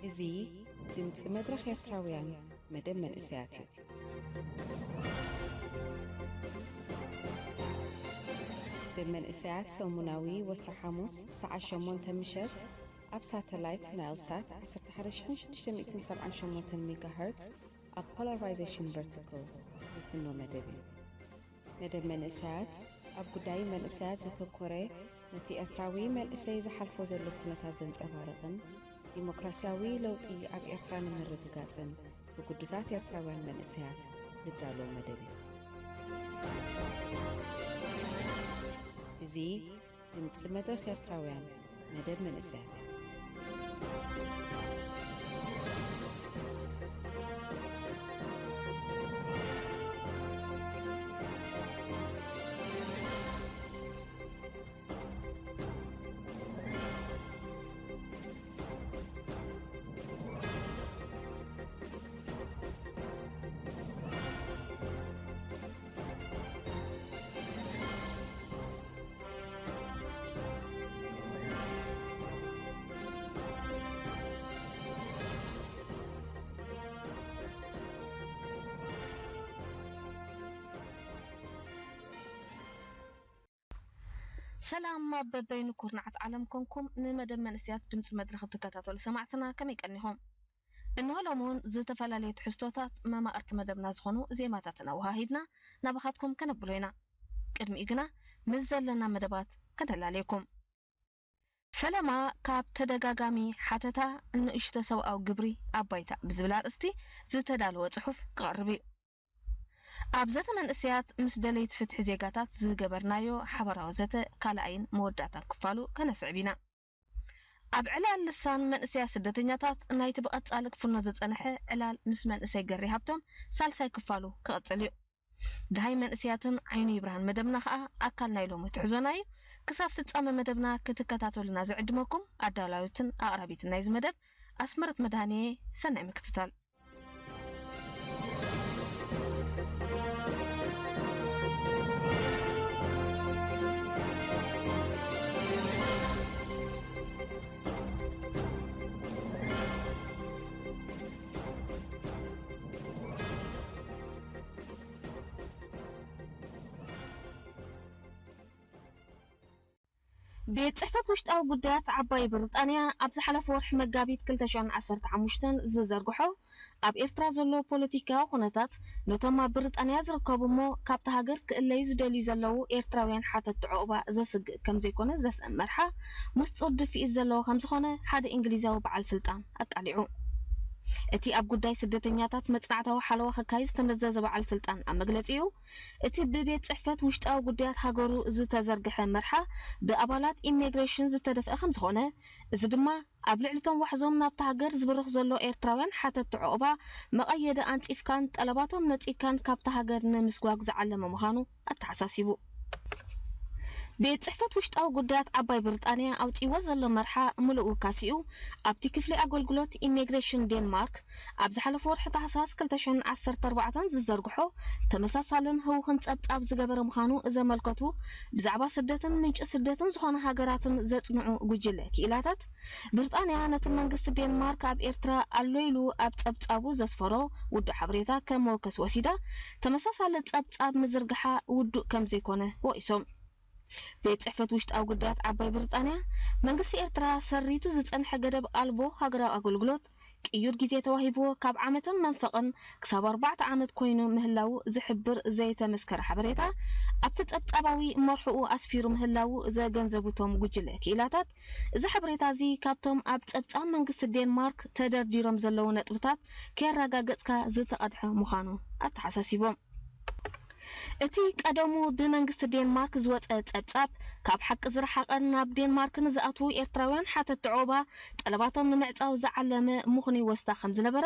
እዚ ድምፂ መድረኽ ኤርትራውያን መደብ መንእሰያት እዩ። መደብ መንእሰያት ሰሙናዊ ወትሮ ሓሙስ ብሰዓት ሸሞንተ ምሸት ኣብ ሳተላይት ናይል ሳት ዓሰርተ ሓደ ሺሕ ሽዱሽተ ሚእትን ሰብዓን ሸሞንተን ሜጋሃርትዝ ኣብ ፖላራይዜሽን ቨርቲካል ዝፍኖ መደብ እዩ። መደብ መንእሰያት ኣብ ጉዳይ መንእሰያት ዘተኮረ፣ ነቲ ኤርትራዊ መንእሰይ ዝሓልፎ ዘሎ ኩነታት ዘንጸባርቕን ዲሞክራስያዊ ለውጢ ኣብ ኤርትራ ንምርግጋጽን ብግዱሳት ኤርትራውያን መንእሰያት ዝዳሎ መደብ እዩ። እዚ ድምጺ መድረኽ ኤርትራውያን መደብ መንእሰያት እዩ። ሰላም ኣብ በበይኑ ኩርናዓት ዓለም ኮንኩም ንመደብ መንእሰያት ድምፂ መድረኽ እትከታተሉ ሰማዕትና ከመይ ቀኒኹም? እንሆ ሎሚ እውን ዝተፈላለዩ ትሕዝቶታት መማቕርቲ መደብና ዝኾኑ ዜማታትን ኣወሃሂድና ናባኻትኩም ከነብሎ ኢና። ቅድሚኡ ግና ምስ ዘለና መደባት ከነላለየኩም። ፈለማ ካብ ተደጋጋሚ ሓተታ ንእሽቶ ሰብኣዊ ግብሪ ኣብ ባይታ ብዝብል ኣርእስቲ ዝተዳለወ ጽሑፍ ክቐርብ እዩ። ኣብ ዘተ መንእሰያት ምስ ደለይቲ ፍትሒ ዜጋታት ዝገበርናዮ ሓባራዊ ዘተ ካልኣይን መወዳእታን ክፋሉ ከነስዕብ ኢና። ኣብ ዕላል ልሳን መንእሰያት ስደተኛታት ናይቲ ብቐጻሊ ክፍኖ ዝጸንሐ ዕላል ምስ መንእሰይ ገሪ ሃብቶም ሳልሳይ ክፋሉ ክቕጽል እዩ። ደሃይ መንእሰያትን ዓይኑ ይብርሃን መደብና ከኣ ኣካል ናይ ሎሚ ትሕዞና እዩ። ክሳብ ፍጻመ መደብና ክትከታተሉና ዝዕድመኩም ኣዳላዊትን ኣቕራቢትን ናይዚ መደብ ኣስመረት መድሃኔ። ሰናይ ምክትታል። ቤት ጽሕፈት ውሽጣዊ ጉዳያት ዓባይ ብሪጣንያ ኣብ ዝሓለፈ ወርሒ መጋቢት ክልተ ሽሕን ዓሰርተ ሓሙሽተን ዝዘርግሖ፣ ኣብ ኤርትራ ዘሎ ፖለቲካዊ ኩነታት ነቶም ኣብ ብሪጣንያ ዝርከቡ እሞ ካብታ ሃገር ክእለዩ ዝደልዩ ዘለዉ ኤርትራውያን ሓተትቲ ዑቕባ ዘስግእ ከም ዘይኮነ ዘፍእም መርሓ፣ ምስጡር ድፍኢት ዘለዎ ከም ዝኾነ ሓደ እንግሊዛዊ በዓል ስልጣን ኣቃሊዑ። እቲ ኣብ ጉዳይ ስደተኛታት መጽናዕታዊ ሓለዋ ክካየድ ዝተመዘዘ በዓል ስልጣን ኣብ መግለጺኡ፣ እቲ ብቤት ጽሕፈት ውሽጣዊ ጉዳያት ሃገሩ ዝተዘርግሐ መርሓ ብኣባላት ኢሚግሬሽን ዝተደፍአ ከም ዝኾነ፣ እዚ ድማ ኣብ ልዕሊቶም ዋሕዞም ናብታ ሃገር ዝብርኽ ዘሎ ኤርትራውያን ሓተትቲ ዑቕባ መቐየዲ ኣንጺፍካን ጠለባቶም ነጺግካን ካብታ ሃገር ንምስጓግ ዝዓለመ ምዃኑ ኣተሓሳሲቡ። ቤት ጽሕፈት ውሽጣዊ ጉዳያት ዓባይ ብሪጣንያ ኣውጺእዎ ዘሎ መርሓ ምሉእ ውካሲኡ ኣብቲ ክፍሊ ኣገልግሎት ኢሚግሬሽን ዴንማርክ ኣብ ዝሓለፈ ወርሒ ታሕሳስ ክልተ ሽሕን ዓሰርተ ኣርባዕተን ዝዘርግሖ ተመሳሳልን ህውኽን ጸብጻብ ዝገበረ ምዃኑ ዘመልከቱ ብዛዕባ ስደትን ምንጪ ስደትን ዝኾነ ሃገራትን ዘጽንዑ ጉጅለ ክኢላታት፣ ብሪጣንያ ነቲ መንግስቲ ዴንማርክ ኣብ ኤርትራ ኣሎ ኢሉ ኣብ ጸብጻቡ ዘስፈሮ ውዱእ ሓበሬታ ከም መወከሲ ወሲዳ፣ ተመሳሳሊ ጸብጻብ ምዝርግሓ ውዱእ ከም ዘይኮነ ወቒሶም። ቤት ጽሕፈት ውሽጣዊ ጉዳያት ዓባይ ብሪጣንያ፣ መንግስቲ ኤርትራ ሰሪቱ ዝጸንሐ ገደብ ኣልቦ ሃገራዊ ኣገልግሎት ቅዩር ግዜ ተዋሂብዎ ካብ ዓመትን መንፈቕን ክሳብ ኣርባዕተ ዓመት ኮይኑ ምህላዉ ዝሕብር ዘይተመስከረ ሓበሬታ ኣብቲ ጸብጻባዊ መርሕኡ ኣስፊሩ ምህላዉ ዘገንዘቡ እቶም ጉጅለ ክኢላታት፣ እዚ ሓበሬታ እዚ ካብቶም ኣብ ጸብጻብ መንግስቲ ዴንማርክ ተደርዲሮም ዘለዉ ነጥብታት ከየረጋገጽካ ዝተቐድሐ ምዃኑ ኣተሓሳሲቦም። እቲ ቀደሙ ብመንግስቲ ዴንማርክ ዝወጸ ጸብጻብ፣ ካብ ሓቂ ዝረሓቐን ናብ ዴንማርክ ንዝኣትዉ ኤርትራውያን ሓተትቲ ዑቕባ ጠለባቶም ንምዕጻው ዝዓለመ ምኽኑይ ወስታ ከም ዝነበረ፣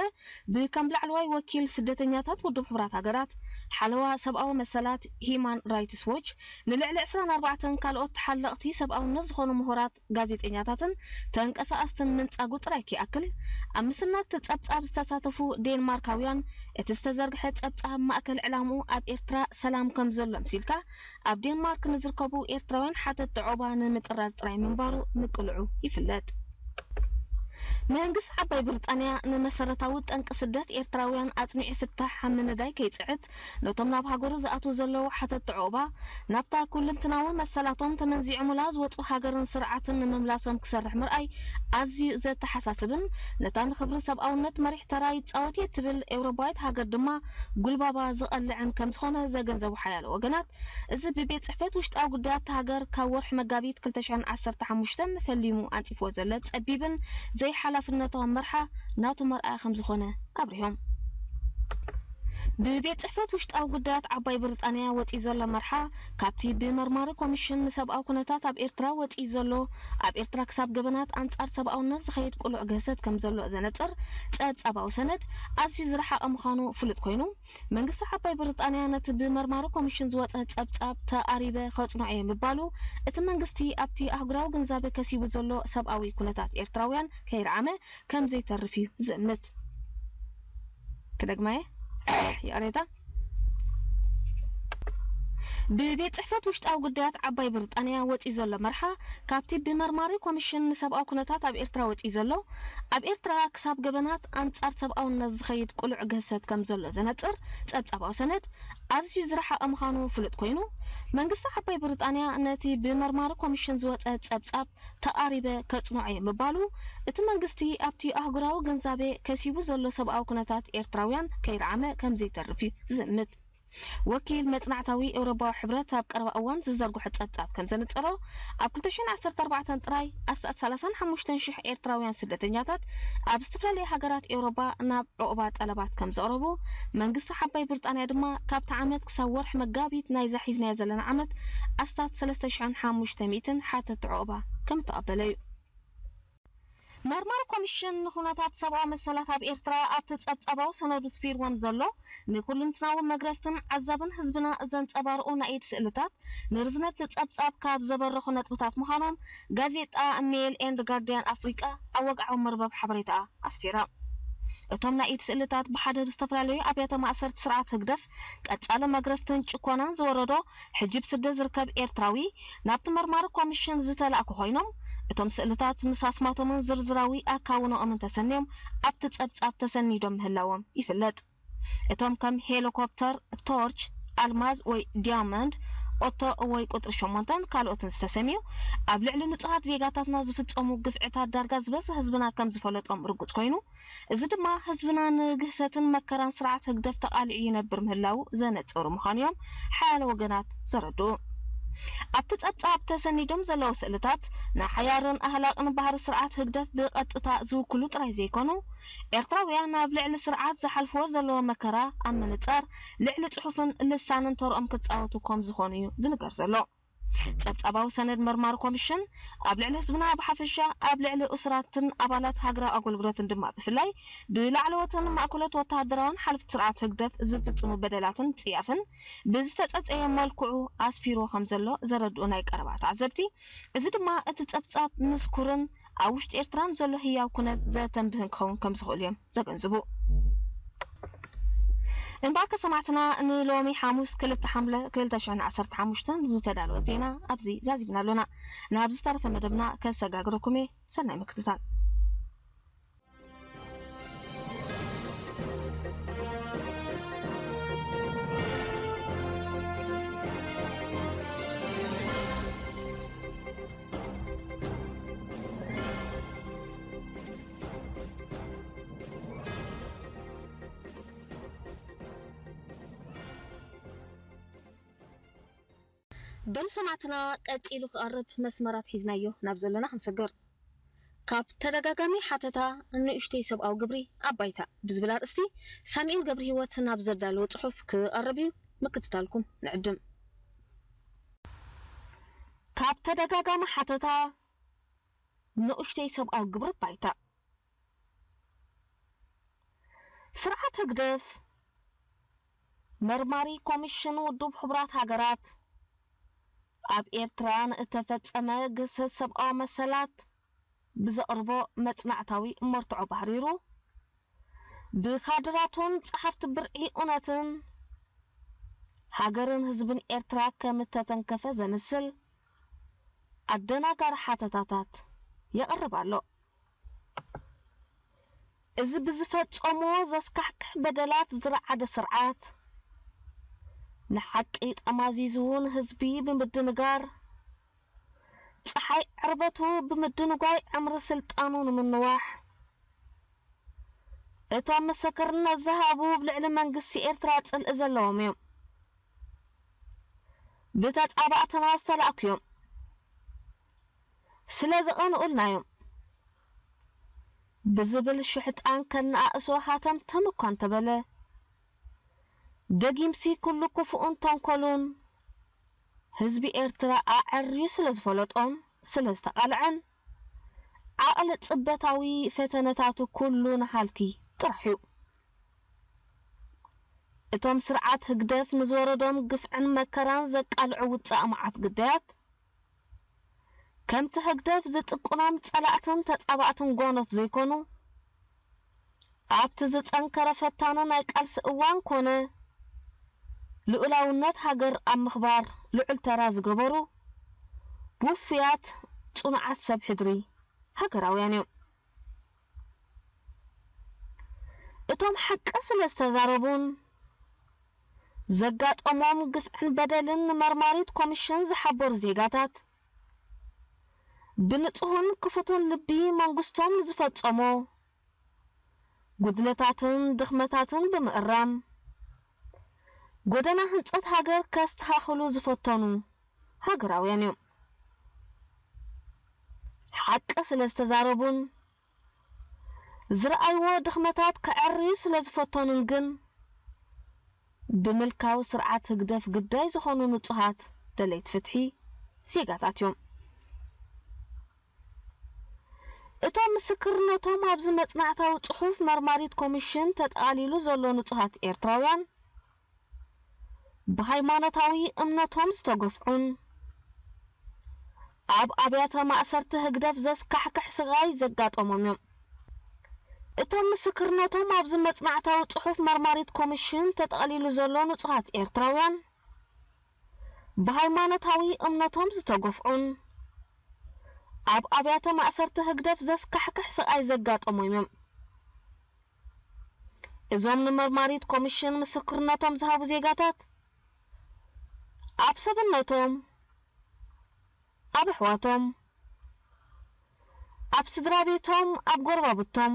ብከም ላዕለዋይ ወኪል ስደተኛታት ውድብ ሕቡራት ሃገራት፣ ሓለዋ ሰብኣዊ መሰላት ሂማን ራይትስ ዎች፣ ንልዕሊ ዕስራን ኣርባዕተን ካልኦት ተሓለቕቲ ሰብኣውነት ዝኾኑ ምሁራት፣ ጋዜጠኛታትን ተንቀሳቐስትን ምንጻጉ ጥራይ ከይኣክል፣ ኣብ ምስናድ እቲ ጸብጻብ ዝተሳተፉ ዴንማርካውያን፣ እቲ ዝተዘርግሐ ጸብጻብ ማእከል ዕላምኡ ኣብ ኤርትራ ሰላም ከም ዘሎ ኣምሲልካ፣ ኣብ ዴንማርክ ንዝርከቡ ኤርትራውያን ሓተትቲ ዑቕባ ንምጥራዝ ጥራይ ምንባሩ ምቅልዑ ይፍለጥ። መንግስቲ ዓባይ ብሪጣንያ ንመሰረታዊ ጠንቂ ስደት ኤርትራውያን ኣጽኒዑ ፍታሕ ኣብ ምንዳይ ከይጽዕት፣ ነቶም ናብ ሃገሩ ዝኣትዉ ዘለዉ ሓተትቲ ዑቕባ፣ ናብታ ኩልንትናዊ መሰላቶም ተመንዚዖምላ ዝወጹ ሃገርን ስርዓትን ንምምላሶም ክሰርሕ ምርኣይ ኣዝዩ ዘተሓሳስብን፣ ነታ ንኽብርን ሰብኣውነት መሪሕ ተራ ይጻወት እየ እትብል ኤውሮጳዊት ሃገር ድማ ጉልባባ ዝቐልዕን ከም ዝኾነ ዘገንዘቡ ሓያሎ ወገናት፣ እዚ ብቤት ጽሕፈት ውሽጣዊ ጉዳያት እታ ሃገር ካብ ወርሒ መጋቢት ክልተ ሽሕን ዓሰርተ ሓሙሽተን ፈሊሙ ኣንጺፍዎ ዘሎ ጸቢብን ዘይሓላፍነታዊ መርሓ ናቱ መርኣያ ከም ዝኾነ ኣብሪሆም። ብቤት ጽሕፈት ውሽጣዊ ጉዳያት ዓባይ ብሪጣንያ ወጺኡ ዘሎ መርሓ፣ ካብቲ ብመርማሪ ኮሚሽን ንሰብኣዊ ኩነታት ኣብ ኤርትራ ወጺኡ ዘሎ፣ ኣብ ኤርትራ ክሳብ ገበናት ኣንጻር ሰብኣውነት ዝኸይድ ቅሉዕ ግህሰት ከም ዘሎ ዘነጽር ጸብጻባዊ ሰነድ ኣዝዩ ዝረሓቐ ምዃኑ ፍሉጥ ኮይኑ፣ መንግስቲ ዓባይ ብሪጣንያ ነቲ ብመርማሪ ኮሚሽን ዝወጸ ጸብጻብ ተኣሪበ ከጽንዖ እየ ምባሉ፣ እቲ መንግስቲ ኣብቲ ኣህጉራዊ ግንዛበ ከሲቡ ዘሎ ሰብኣዊ ኩነታት ኤርትራውያን ከይረዓመ ከም ዘይተርፍ እዩ ዝእምት። ክደግማ እየ። ይቕሬታ። ብቤት ጽሕፈት ውሽጣዊ ጉዳያት ዓባይ ብሪጣንያ ወጺኡ ዘሎ መርሓ፣ ካብቲ ብመርማሪ ኮሚሽን ንሰብኣዊ ኩነታት ኣብ ኤርትራ ወጺኡ ዘሎ፣ ኣብ ኤርትራ ክሳብ ገበናት ኣንጻር ሰብኣውነት ዝኸይድ ቅሉዕ ግህሰት ከም ዘሎ ዘነጽር ጸብጻባዊ ሰነድ ኣዝዩ ዝረሓቐ ምዃኑ ፍሉጥ ኮይኑ፣ መንግስቲ ዓባይ ብሪጣንያ ነቲ ብመርማሪ ኮሚሽን ዝወጸ ጸብጻብ ተቓሪበ ከጽንዖ እየ ምባሉ፣ እቲ መንግስቲ ኣብቲ ኣህጉራዊ ግንዛቤ ከሲቡ ዘሎ ሰብኣዊ ኩነታት ኤርትራውያን ከይረዓመ ከም ዘይተርፍ እዩ ዝእምት። ወኪል መጽናዕታዊ ኤውሮጳዊ ሕብረት ኣብ ቀረባ እዋን ዝዘርግሖ ጸብጻብ ከም ዘነጸሮ፣ ኣብ ክልተ ሽሕን ዓሰርተ ኣርባዕተን ጥራይ ኣስታት ሰላሳን ሓሙሽተን ሽሕ ኤርትራውያን ስደተኛታት ኣብ ዝተፈላለያ ሃገራት ኤውሮጳ ናብ ዑቕባ ጠለባት ከም ዘቕረቡ መንግስቲ ዓባይ ብሪጣንያ ድማ ካብቲ ዓመት ክሳብ ወርሒ መጋቢት ናይዛ ሒዝናዮ ዘለና ዓመት ኣስታት ሰለስተ ሽሕን ሓሙሽተ ሚእትን ሓተትቲ ዑቕባ ከም እተቐበለ እዩ። መርማሪ ኮሚሽን ንኩነታት ሰብኣዊ መሰላት ኣብ ኤርትራ ኣብቲ ጸብጻባዊ ሰነዱ ስፊርዎም ዘሎ ንኩልንትናዊ መግረፍትን ዓዛብን ህዝብና ዘንጸባርቑ ናይ ኢድ ስእልታት ንርዝነት ጸብጻብ ካብ ዘበረኹ ነጥብታት ምዃኖም ጋዜጣ ሜል ኤንድ ጋርዲያን ኣፍሪቃ ኣብ ወግዓዊ መርበብ ሓበሬታኣ ኣስፊራ። እቶም ናይ ኢድ ስእልታት ብሓደ ብዝተፈላለዩ ኣብያተ ማእሰርቲ ስርዓት ህግደፍ ቀጻሊ መግረፍትን ጭኮናን ዝወረዶ ሕጂ ብስደት ዝርከብ ኤርትራዊ ናብቲ መርማሪ ኮሚሽን ዝተላእኩ ኮይኖም፣ እቶም ስእልታት ምስ ኣስማቶምን ዝርዝራዊ ኣካውንኦምን ተሰንዮም ኣብቲ ጸብጻብ ተሰኒዶም ምህላዎም ይፍለጥ። እቶም ከም ሄሊኮፕተር፣ ቶርች፣ ኣልማዝ ወይ ዲያመንድ፣ ኦቶ ወይ ቁጽሪ ሸሞንተን ካልኦትን ዝተሰምዩ፣ ኣብ ልዕሊ ንጹሃት ዜጋታትና ዝፍጸሙ ግፍዕታት ዳርጋ ዝበዝሕ ህዝብና ከም ዝፈለጦም ርጉጽ ኮይኑ፣ እዚ ድማ ህዝብና ንግህሰትን መከራን ስርዓት ህግደፍ ተቓሊዑ ይነብር ምህላዉ ዘነጸሩ ምዃኑ እዮም ሓያሎ ወገናት ዘረድኡ። ኣብቲ ጸብጻብ ተሰኒዶም ዘለዉ ስእልታት፣ ንሓያርን ኣህላቕን ባህሪ ስርዓት ህግደፍ ብቐጥታ ዝውክሉ ጥራይ ዘይኮኑ፣ ኤርትራውያን ኣብ ልዕሊ ስርዓት ዝሓልፍዎ ዘለዉ መከራ ኣብ ምንጻር፣ ልዕሊ ጽሑፍን ልሳንን ተርኦም ክጻወቱ ከም ዝኾኑ እዩ ዝንገር ዘሎ። ጸብጻባዊ ሰነድ መርማሪ ኮሚሽን፣ ኣብ ልዕሊ ህዝብና ብሓፈሻ፣ ኣብ ልዕሊ እሱራትን ኣባላት ሃገራዊ ኣገልግሎትን ድማ ብፍላይ፣ ብላዕለዎትን ማእከሎት ወተሃደራውን ሓለፍቲ ስርዓት ህግደፍ ዝፍጽሙ በደላትን ጽያፍን ብዝተጸጸየ መልክዑ ኣስፊርዎ ከም ዘሎ ዘረድኡ ናይ ቀረባ ተዓዘብቲ፣ እዚ ድማ እቲ ጸብጻብ ምስኩርን ኣብ ውሽጢ ኤርትራን ዘሎ ህያው ኩነት ዘተንብህን ክኸውን ከም ዝኽእል እዮም ዘገንዝቡ። እምበኣርከ ሰማዕትና፣ ንሎሚ ሓሙስ ክልተ ሓምለ ክልተ ሽሕን ዓሰርተ ሓሙሽተን ዝተዳለወ ዜና ኣብዚ ዛዚምና ኣሎና። ናብ ዝተረፈ መደብና ከሰጋግረኩም እየ። ሰናይ ምክትታል። በሉ ሰማዕትና፣ ቀጺሉ ክቐርብ መስመራት ሒዝናዮ ናብ ዘሎና ክንሰግር። ካብ ተደጋጋሚ ሓተታ ንእሽተይ ሰብኣዊ ግብሪ ኣብ ባይታ ብዝብል ኣርእስቲ ሳሙኤል ገብረሂወት ናብ ዘዳለዎ ጽሑፍ ክቐርብ እዩ፣ ምክትታልኩም ንዕድም። ካብ ተደጋጋሚ ሓተታ ንእሽተይ ሰብኣዊ ግብሪ ባይታ። ስርዓት ህግደፍ፣ መርማሪ ኮሚሽን ውድብ ሕቡራት ሃገራት ኣብ ኤርትራ ንእተፈጸመ ግህሰት ሰብኣዊ መሰላት ብዘቕርቦ መጽናዕታዊ መርትዖ ባህሪሩ፣ ብካድራቱን ጸሓፍቲ ብርዒ እውነትን ሃገርን ህዝብን ኤርትራ ከም እተተንከፈ ዘምስል ኣደናጋሪ ሓተታታት የቕርብ ኣሎ። እዚ ብዝፈጸሞ ዘስካሕክሕ በደላት ዝረዓደ ስርዓት፣ ንሓቂ ጠማዚዙ ንህዝቢ ብምድንጋር፣ ጸሓይ ዕርበቱ ብምድንጓይ ዕምሪ ስልጣኑ ንምንዋሕ፣ እቶም ምስክርነት ዝሃቡ ኣብ ልዕሊ መንግስቲ ኤርትራ ጽልኢ ዘለዎም እዮም። ብተጻባእትና ዝተላእኩ እዮም። ስለ ዝቐንኡልና እዮም ብዝብል ሽሕጣን ከነኣእሶ ሃተምተም እኳ እንተበለ፣ ደጊምሲ ኩሉ ክፉኡን ተንኮሉን ህዝቢ ኤርትራ ኣዐርዩ ስለ ዝፈለጦን ስለ ዝተቓልዐን፣ ዓቕሊ ጽበታዊ ፈተነታቱ ኩሉ ንሃልኪ ጥራሕ እዩ። እቶም ስርዓት ህግደፍ ንዝወረዶም ግፍዕን መከራን ዘቃልዑ ውጻእ መዓት ግዳያት፣ ከምቲ ህግደፍ ዝጥቅኖም ጸላእትን ተጻባእትን ጓኖት ዘይኮኑ፣ ኣብቲ ዝጸንከረ ፈታኒ ናይ ቃልሲ እዋን ኮነ ልኡላውነት ሃገር ኣብ ምኽባር ልዑል ተራ ዝገበሩ ውፉያት ጽኑዓት ሰብ ሕድሪ ሃገራውያን እዮም። እቶም ሓቂ ስለ ዝተዛረቡን ዘጋጠሞም ግፍዕን በደልን ንመርማሪት ኮሚሽን ዝሓበሩ ዜጋታት፣ ብንጹህን ክፉትን ልቢ መንግስቶም ንዝፈጸሞ ጉድለታትን ድኽመታትን ብምእራም፣ ጎደና ህንጸት ሃገር ከስተኻኽሉ ዝፈተኑ ሃገራውያን እዮም። ሓቂ ስለ ዝተዛረቡን ዝረኣይዎ ድኽመታት ከዐርዩ ስለ ዝፈተኑን ግን፣ ብምልካዊ ስርዓት ህግደፍ ግዳይ ዝኾኑ ንጹሃት ደለይቲ ፍትሒ ዜጋታት እዮም። እቶም ምስክርነቶም ኣብዚ መጽናዕታዊ ጽሑፍ መርማሪት ኮሚሽን ተጠቓሊሉ ዘሎ ንጹሃት ኤርትራውያን፣ ብሃይማኖታዊ እምነቶም ዝተገፍዑን ኣብ ኣብያተ ማእሰርቲ ህግደፍ ዘስካሕክሕ ስቓይ ዘጋጠሞም እዮም። እቶም ምስክርነቶም ኣብዚ መጽናዕታዊ ጽሑፍ መርማሪት ኮሚሽን ተጠቕሊሉ ዘሎ ንጹሃት ኤርትራውያን፣ ብሃይማኖታዊ እምነቶም ዝተገፍዑን ኣብ ኣብያተ ማእሰርቲ ህግደፍ ዘስካሕክሕ ስቓይ ዘጋጠሞም እዮም። እዞም ንመርማሪት ኮሚሽን ምስክርነቶም ዝሃቡ ዜጋታት፣ ኣብ ሰብነቶም፣ ኣብ ኣሕዋቶም፣ ኣብ ስድራ ቤቶም፣ ኣብ ጎረባብቶም፣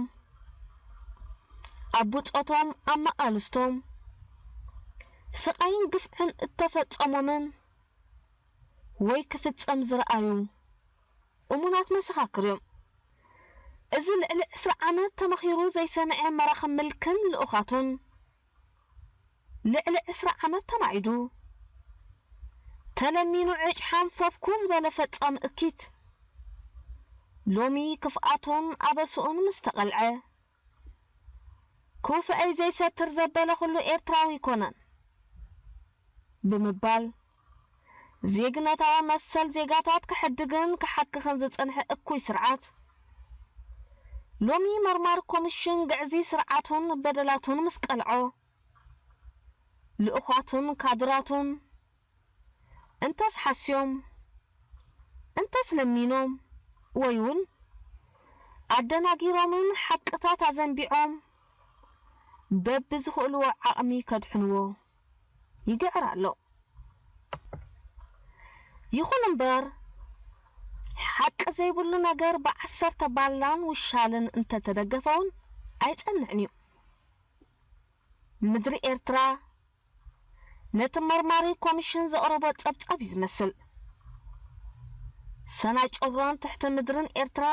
ኣብ ብጾቶም፣ ኣብ መቓልስቶም ስቓይን ግፍዕን እተፈጸሞምን ወይ ክፍጸም ዝረኣዩ እሙናት መሰኻክር እዮም። እዚ ልዕሊ ዕስራ ዓመት ተመኺሩ ዘይሰምዐ መራኽብ ምልክን ልኡኻቱን፣ ልዕሊ ዕስራ ዓመት ተማዒዱ፣ ተለሚኑ ዕጭ ሓንፈፍኩ ዝበለ ፈጻሚ እኪት፣ ሎሚ ክፍኣቱን ኣበስኡን ምስ ተቐልዐ፣ ክውፍአይ ዘይሰትር ዘበለ ኩሉ ኤርትራዊ ኣይኮነን ብምባል፣ ዜግነታዊ መሰል ዜጋታት ክሕድግን ክሓክኽን ዝጸንሐ እኩይ ስርዓት፣ ሎሚ መርማሪ ኮሚሽን ግዕዚ ስርዓቱን በደላቱን ምስ ቀልዖ፣ ልኡኻቱን ካድራቱን እንተስ ሓስዮም፣ እንተስ ለሚኖም፣ ወይ እውን ኣደናጊሮምን ሓቅታት ኣዘንቢዖም በብዝኽእልዎ ዓቕሚ ከድሕንዎ ይግዕር ኣሎ። ይኹን እምበር፣ ሓቂ ዘይብሉ ነገር ብዓሰርተ ባላን ውሻልን እንተተደገፈ እውን ኣይጸንዕን እዩ። ምድሪ ኤርትራ ነቲ መርማሪ ኮሚሽን ዘቕረቦ ጸብጻብ እዩ ዝመስል። ሰናይ ጭሮን ትሕቲ ምድርን ኤርትራ፣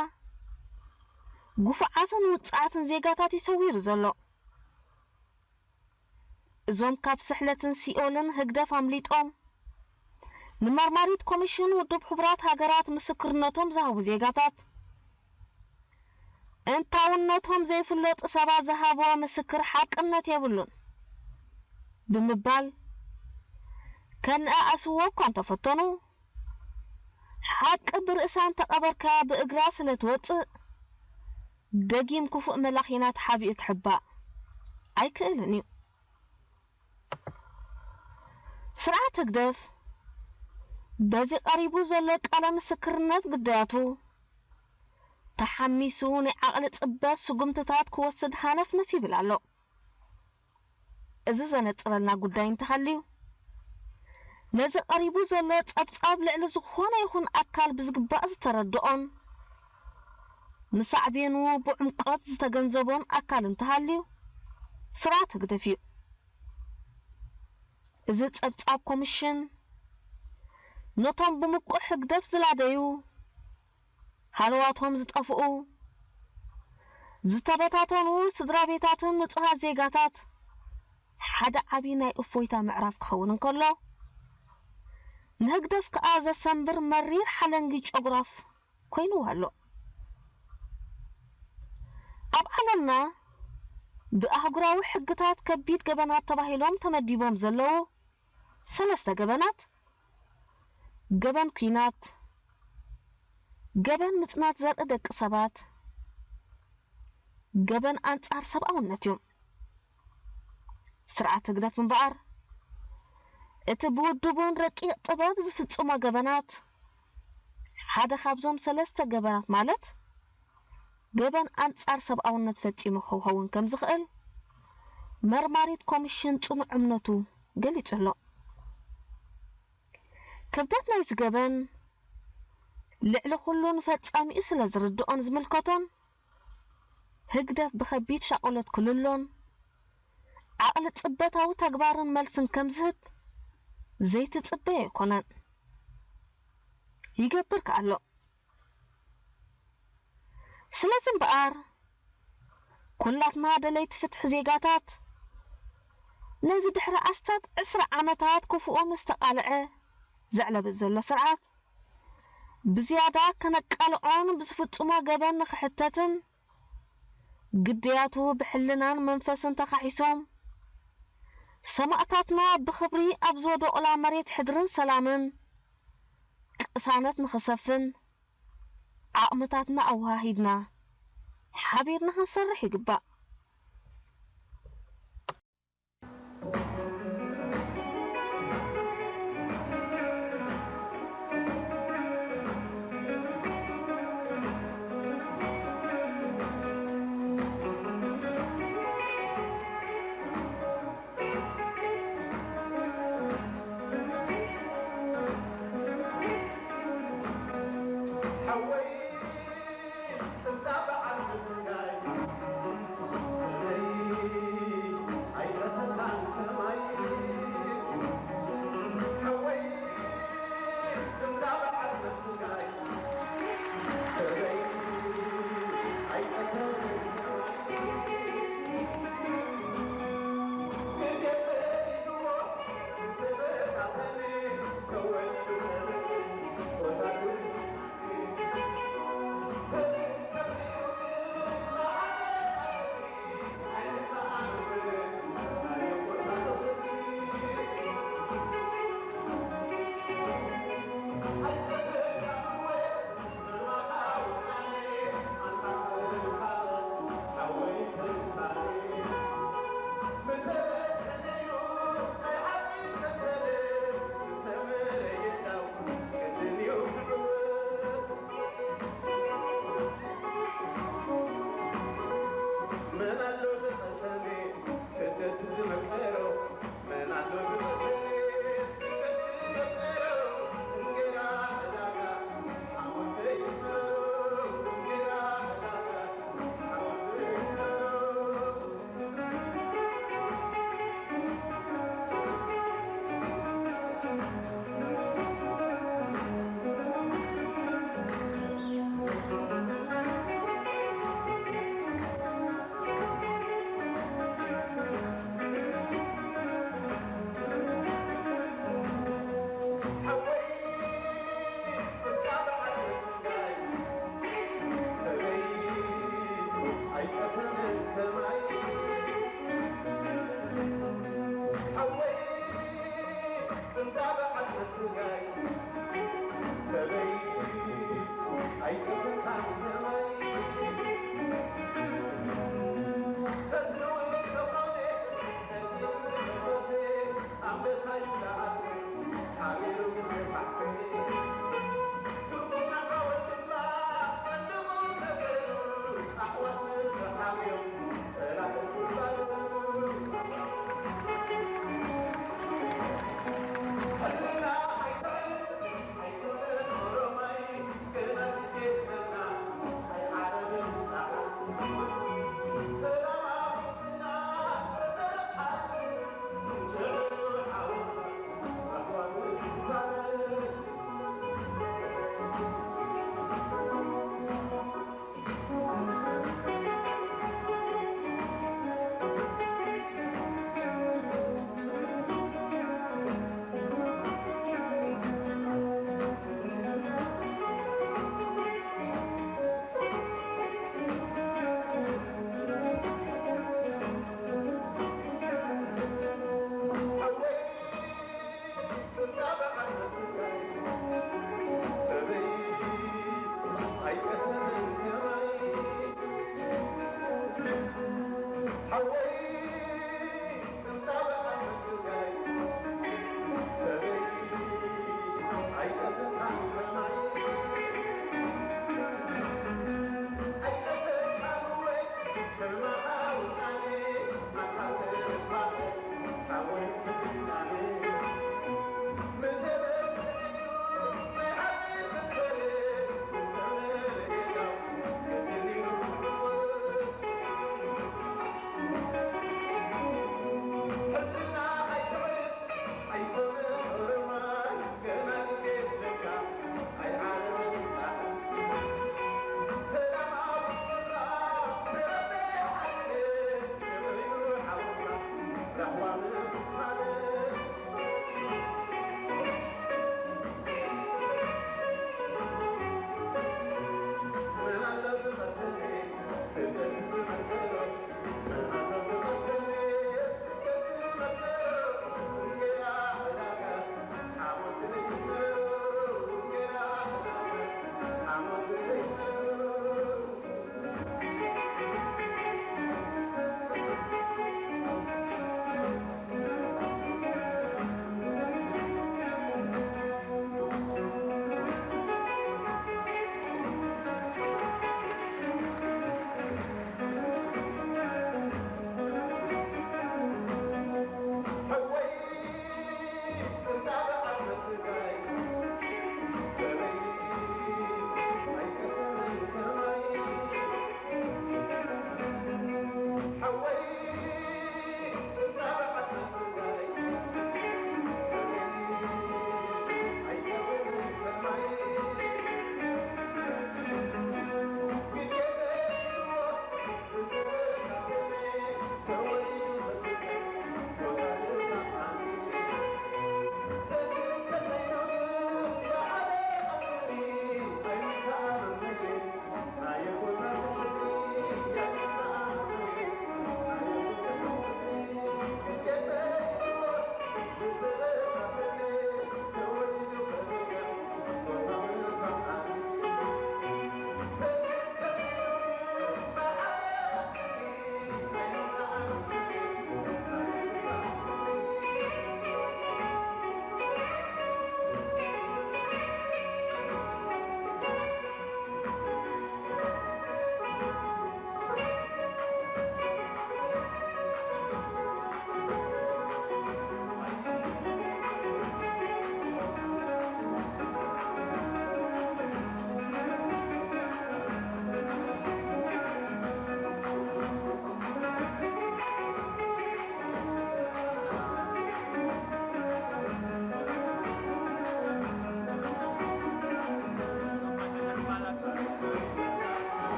ግፉዓትን ውጹዓትን ዜጋታት እዩ ሰዊሩ ዘሎ። እዞም ካብ ስሕለትን ሲኦልን ህግደፍ ኣምሊጦም፣ ንመርማሪት ኮሚሽን ውድብ ሕቡራት ሃገራት ምስክርነቶም ዝሃቡ ዜጋታት፣ እንታውነቶም ዘይፍለጡ ሰባት ዝሃብዎ ምስክር ሓቅነት የብሉን ብምባል ከነኣእስዎ እኳ እንተፈተኑ፣ ሓቂ ብርእሳ እንተቐበርካያ ብእግራ ስለ ትወጽእ፣ ደጊም ክፉእ መላኺና ተሓቢኡ ክሕባእ ኣይክእልን እዩ። ስርዓት ህግደፍ በዚ ቀሪቡ ዘሎ ቃለ ምስክርነት ግዳያቱ ተሓሚሱ ናይ ዓቕሊ ጽበት ስጉምትታት ክወስድ ሃነፍነፍ ይብል ኣሎ። እዚ ዘነጽረልና ጉዳይ እንተሃልዩ፣ ነዚ ቀሪቡ ዘሎ ጸብጻብ ልዕሊ ዝኾነ ይኹን ኣካል ብዝግባእ ዝተረድኦን ንሳዕቤኑ ብዕምቆት ዝተገንዘቦን ኣካል እንተሃልዩ፣ ስርዓት ህግደፍ እዩ። እዚ ጸብጻብ ኮሚሽን ነቶም ብምቁሕ ህግደፍ ዝላደዩ፣ ሃለዋቶም ዝጠፍኡ፣ ዝተበታተኑ ስድራ ቤታትን ንጹሃት ዜጋታት ሓደ ዓቢ ናይ እፎይታ ምዕራፍ ክኸውን እንከሎ፣ ንህግደፍ ከኣ ዘሰንብር መሪር ሓለንጊ ጨጉራፍ ኮይንዎ ኣሎ። ኣብ ዓለምና ብኣህጉራዊ ሕግታት ከቢድ ገበናት ተባሂሎም ተመዲቦም ዘለዉ ሰለስተ ገበናት፣ ገበን ኲናት፣ ገበን ምጽናት ዘርኢ ደቂ ሰባት፣ ገበን ኣንጻር ሰብኣውነት እዮም። ስርዓት ህግደፍ እምበኣር፣ እቲ ብውድቡን ረቂቕ ጥበብ ዝፍጽሞ ገበናት፣ ሓደ ካብዞም ሰለስተ ገበናት ማለት ገበን ኣንጻር ሰብኣውነት ፈጺሙ ክኸውን ከም ዝኽእል መርማሪት ኮሚሽን ጽኑዕ እምነቱ ገሊጹ ኣሎ። ክብደት ናይዚ ገበን ልዕሊ ኩሉ ንፈጻሚኡ ስለ ዝርድኦን ዝምልከቶን፣ ህግደፍ ብኸቢድ ሻቕሎት ክልሎን ዓቕሊ ጽበታዊ ተግባርን መልስን ከም ዝህብ ዘይትጽበዮ ኣይኮነን። ይገብር ከኣ ኣሎ። ስለዚ እምበኣር፣ ኩላትና ደለይቲ ፍትሒ ዜጋታት፣ ነዚ ድሕሪ ኣስታት ዕስራ ዓመታት ክፉኡ ምስ ተቓልዐ ዘዕለበ ዘሎ ስርዓት፣ ብዝያዳ ከነቃልዖን ብዝፍጽሞ ገበን ንኽሕተትን፣ ግዳያቱ ብሕልናን መንፈስን ተኻሒሶም፣ ሰማእታትና ብኽብሪ ኣብ ዝወደቑላ መሬት ሕድርን ሰላምን ቅሳነት ንኽሰፍን፣ ዓቕምታትና ኣወሃሂድና ሓቢርና ክንሰርሕ ይግባእ።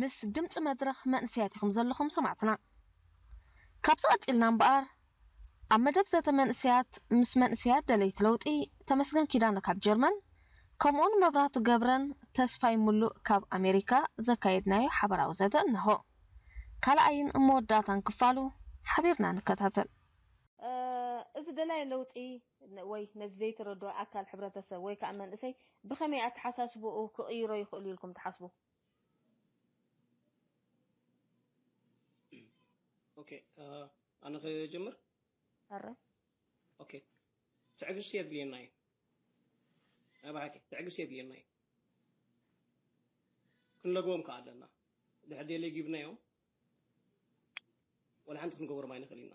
ምስ ድምፂ መድረኽ መንእሰያት ኢኹም ዘለኹም ሰማዕትና። ካብዚ ቀፂልና እምበኣር ኣብ መደብ ዘተ መንእሰያት ምስ መንእሰያት ደለይቲ ለውጢ ተመስገን ኪዳነ ካብ ጀርመን፣ ከምኡውን መብራህቱ ገብረን ተስፋይ ሙሉእ ካብ ኣሜሪካ ዘካየድናዮ ሓበራዊ ዘተ እነሆ። ካልኣይን መወዳእታን ክፋሉ ሓቢርና ንከታተል። እዚ ደላይ ለውጢ ወይ ነዚ ዘይተረድኦ ኣካል ሕብረተሰብ ወይ ከዓ መንእሰይ ብኸመይ ኣተሓሳስብኡ ክቕይሮ ይኽእሉ ኢልኩም ትሓስቡ? ኦኬ፣ ኣነ ክጀምር። ኣረ ኦኬ፣ ትዕግስቲ የድልየና እዩ። ናይ ብሓቂ ትዕግስቲ የድልየና እዩ። ክንለግቦም ከዓ ኣለና። ድሕር ደይ ለጊብናዮም ወላ ሓንቲ ክንገብሮም ኣይንኽእል ኢና።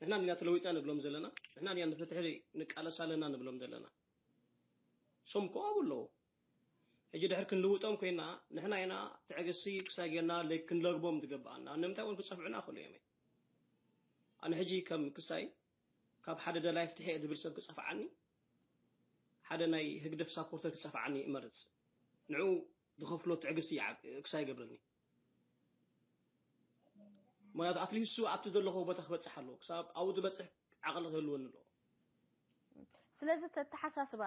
ንሕና እንዲና ተለዊጥና ንብሎም ዘለና፣ ንሕና እንዲና ንፍትሒ ንቃለስ ኣለና ንብሎም ዘለና። ሶም ከዋቡ ኣለዎ። ሕጂ ድሕር ክንልውጦም ኮይና ንሕና ኢና ትዕግስቲ ክሳይ ጌርና ለይ ክንለግቦም ዝገባኣና። ንምንታይ እውን ክጸፍዑና ክእሉ እዮም። ኣነ ሕጂ ከም ክሳይ ካብ ሓደ ደላይ ፍትሒ እየ ዝብል ሰብ ክጸፍዓኒ ሓደ ናይ ህግደፍ ሳፖርተር ክጸፍዓኒ እመርጽ። ንዕኡ ዝኸፍሎ ትዕግስቲ ይዓብ ክሳይ ይገብረኒ። ምክንያቱ ኣትሊስት እሱ ኣብቲ ዘለኹ ቦታ ክበፅሕ ኣለዎ። ክሳብ ኣብኡ ዝበፅሕ ዓቕሊ ክህልወኒ ኣለዎ። ስለዚ ተተሓሳስባ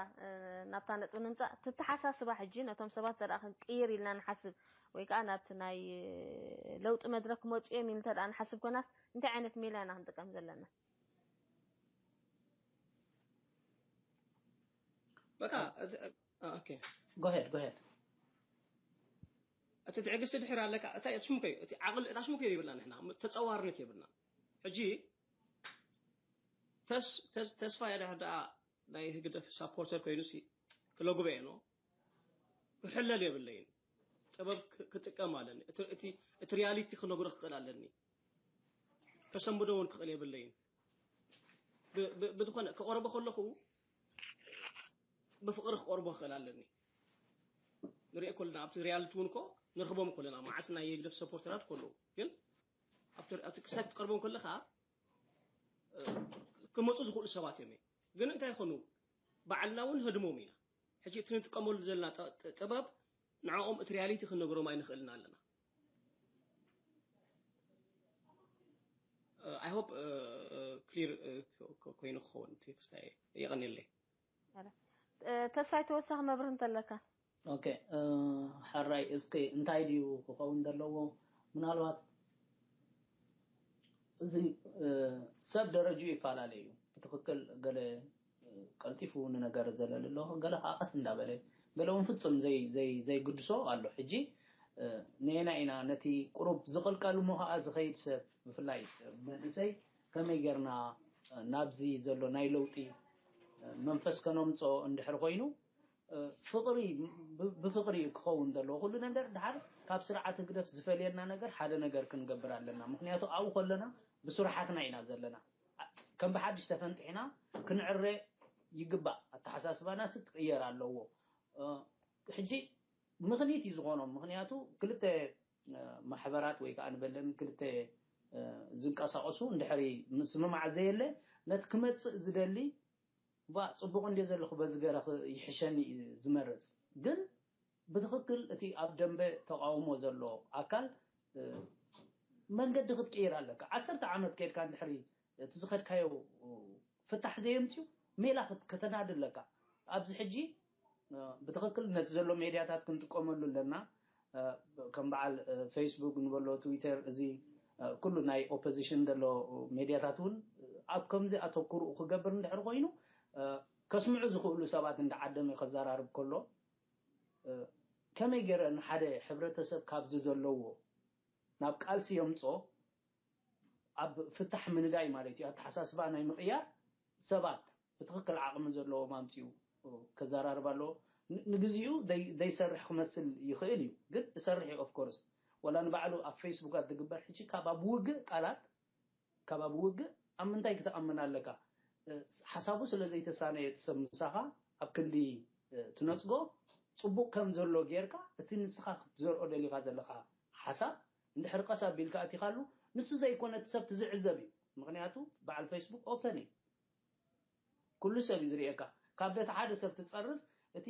ናብታ ነጥቢ ንምፃእ ተተሓሳስባ ሕጂ ነቶም ሰባት ዘርኣ ክንቅይር ኢልና ንሓስብ ወይ ከዓ ናብቲ ናይ ለውጢ መድረክ ክመፁ እዮም ኢል እንተ ንሓስብ ኮናስ እንታይ ዓይነት ሜላ ኢና ክንጥቀም ዘለና? በቃ ኦኬ ጎሄድ ጎሄድ እቲ ትዕግስቲ ድሕር ኣለካ እታ ሽሙ ከዩ እቲ ዓቕሊ እታ ሽሙ ከዩ ይብልና ንሕና ተፀዋርነት የብልና። ሕጂ ተስፋ ያዳህር ደኣ ናይ ህግደፍ ሳፖርተር ኮይኑ ሲ ክለጉበ እየ ኖ ክሕለል የብለይን። ጥበብ ክጥቀም ኣለኒ። እቲ ሪያሊቲ ክነግሮ ክኽእል ኣለኒ። ከሰንብዶ እውን ክኽእል የብለይን። ብዝኾነ ክቐርቦ ከለኹ ብፍቕሪ ክቐርቦ ክኽእል ኣለኒ። ንሪኦ ከለና ኣብቲ ሪያሊቲ እውን እኮ ንረኽቦም ከለና መዓስ ናይ የግደፍ ሰፖርተራት ከለዉ ግን ኣብቲ ክሳብ ክትቀርቦም ከለኻ ክመፁ ዝኽእሉ ሰባት እዮም። ግን እንታይ ይኾኑ ባዕልና እውን ህድሞም ኢና። ሕጂ እቲ ንጥቀመሉ ዘለና ጥበብ ንዕኦም እቲ ሪያሊቲ ክንነግሮም ኣይንኽእልን ኣለና። I hope clear ኮይኑ ክኸውን እቲ ክስታይ የቐንየለይ። ተስፋይ ተወሳኺ መብርህ እንተለካ። ኦኬ፣ ሕራይ እስኪ እንታይ ድዩ ክኸውን ዘለዎ? ምናልባት እዚ ሰብ ደረጅኡ ይፈላለ እዩ። ብትኽክል ገለ ቀልጢፉ ንነገር ዘለል ኣሎ፣ ገለ ከዓ ቀስ እንዳበለ፣ ገለ እውን ፍጹም ዘይግድሶ ኣሎ። ሕጂ ነየና ኢና ነቲ ቁሩብ ዝቕልቀል እሞ ከዓ ዝኸይድ ሰብ፣ ብፍላይ መንእሰይ ከመይ ጌርና ናብዚ ዘሎ ናይ ለውጢ መንፈስ ከነምፅኦ እንድሕር ኮይኑ ፍቕሪ ብፍቕሪ ክኸውን ዘለዎ ኩሉ ነገር ድሓር ካብ ስርዓት ህግደፍ ዝፈልየና ነገር ሓደ ነገር ክንገብር ኣለና። ምክንያቱ ኣብኡ ከለና ብስሩሓትና ኢና ዘለና። ከም ብሓድሽ ተፈንጢሕና ክንዕረ ይግባእ። ኣተሓሳስባና ሲ ክቕየር ኣለዎ። ሕጂ ምኽኒት እዩ ዝኾኖም። ምክንያቱ ክልተ ማሕበራት ወይ ከዓ ንበለን ክልተ ዝንቀሳቐሱ እንድሕሪ ምስምማዕ ዘየለ ነቲ ክመፅእ ዝደሊ ባ ፅቡቕ እንደ ዘለኹ በዚ ገረ ይሕሸኒ እዩ ዝመርፅ። ግን ብትኽክል እቲ ኣብ ደንበ ተቃውሞ ዘሎ ኣካል መንገዲ ክትቅይር ኣለካ። ዓሰርተ ዓመት ከድካ እንድሕሪ እቲ ዝኸድካዮ ፍታሕ ዘየምፅኡ ሜላ ከተናዲ ኣለካ። ኣብዚ ሕጂ ብትኽክል ነቲ ዘሎ ሜድያታት ክንጥቀመሉ ኣለና። ከም በዓል ፌስቡክ ንበሎ ትዊተር፣ እዚ ኩሉ ናይ ኦፖዚሽን ዘሎ ሜድያታት እውን ኣብ ከምዚ ኣተኩርኡ ክገብር እንድሕር ኮይኑ ከስምዑ ዝኽእሉ ሰባት እንዳዓደመ ከዘራርብ ከሎ ከመይ ገይረ ንሓደ ሕብረተሰብ ካብዚ ዘለዎ ናብ ቃልሲ የምፅኦ ኣብ ፍታሕ ምንዳይ ማለት እዩ። ኣተሓሳስባ ናይ ምቕያር ሰባት ብትኽክል ዓቕሚ ዘለዎም ኣምፅኡ ከዘራርብ ኣለዎ። ንግዚኡ ዘይሰርሕ ክመስል ይኽእል እዩ፣ ግን እሰርሕ እዩ። ኦፍኮርስ ወላ ንባዕሉ ኣብ ፌስቡካት ዝግበር ሕጂ ካብ ኣብ ውግእ ቃላት ካብ ኣብ ውግእ ኣብ ምንታይ ክትኣምን ኣለካ? ሓሳቡ ስለ ዘይተሳነየ እቲ ሰብ ምሳኻ ኣብ ክንዲ ትነፅጎ ፅቡቕ ከም ዘሎ ጌርካ እቲ ንስኻ ክትዘርኦ ደሊኻ ዘለኻ ሓሳብ እንድሕር ቀስ ኣቢልካ ኣቲኻሉ ንሱ ዘይኮነ እቲ ሰብ ትዝዕዘብ እዩ። ምክንያቱ በዓል ፌስቡክ ኦፐን እዩ። ኩሉ ሰብ እዩ ዝርእየካ። ካብ ደቲ ሓደ ሰብ ትፀርፍ እቲ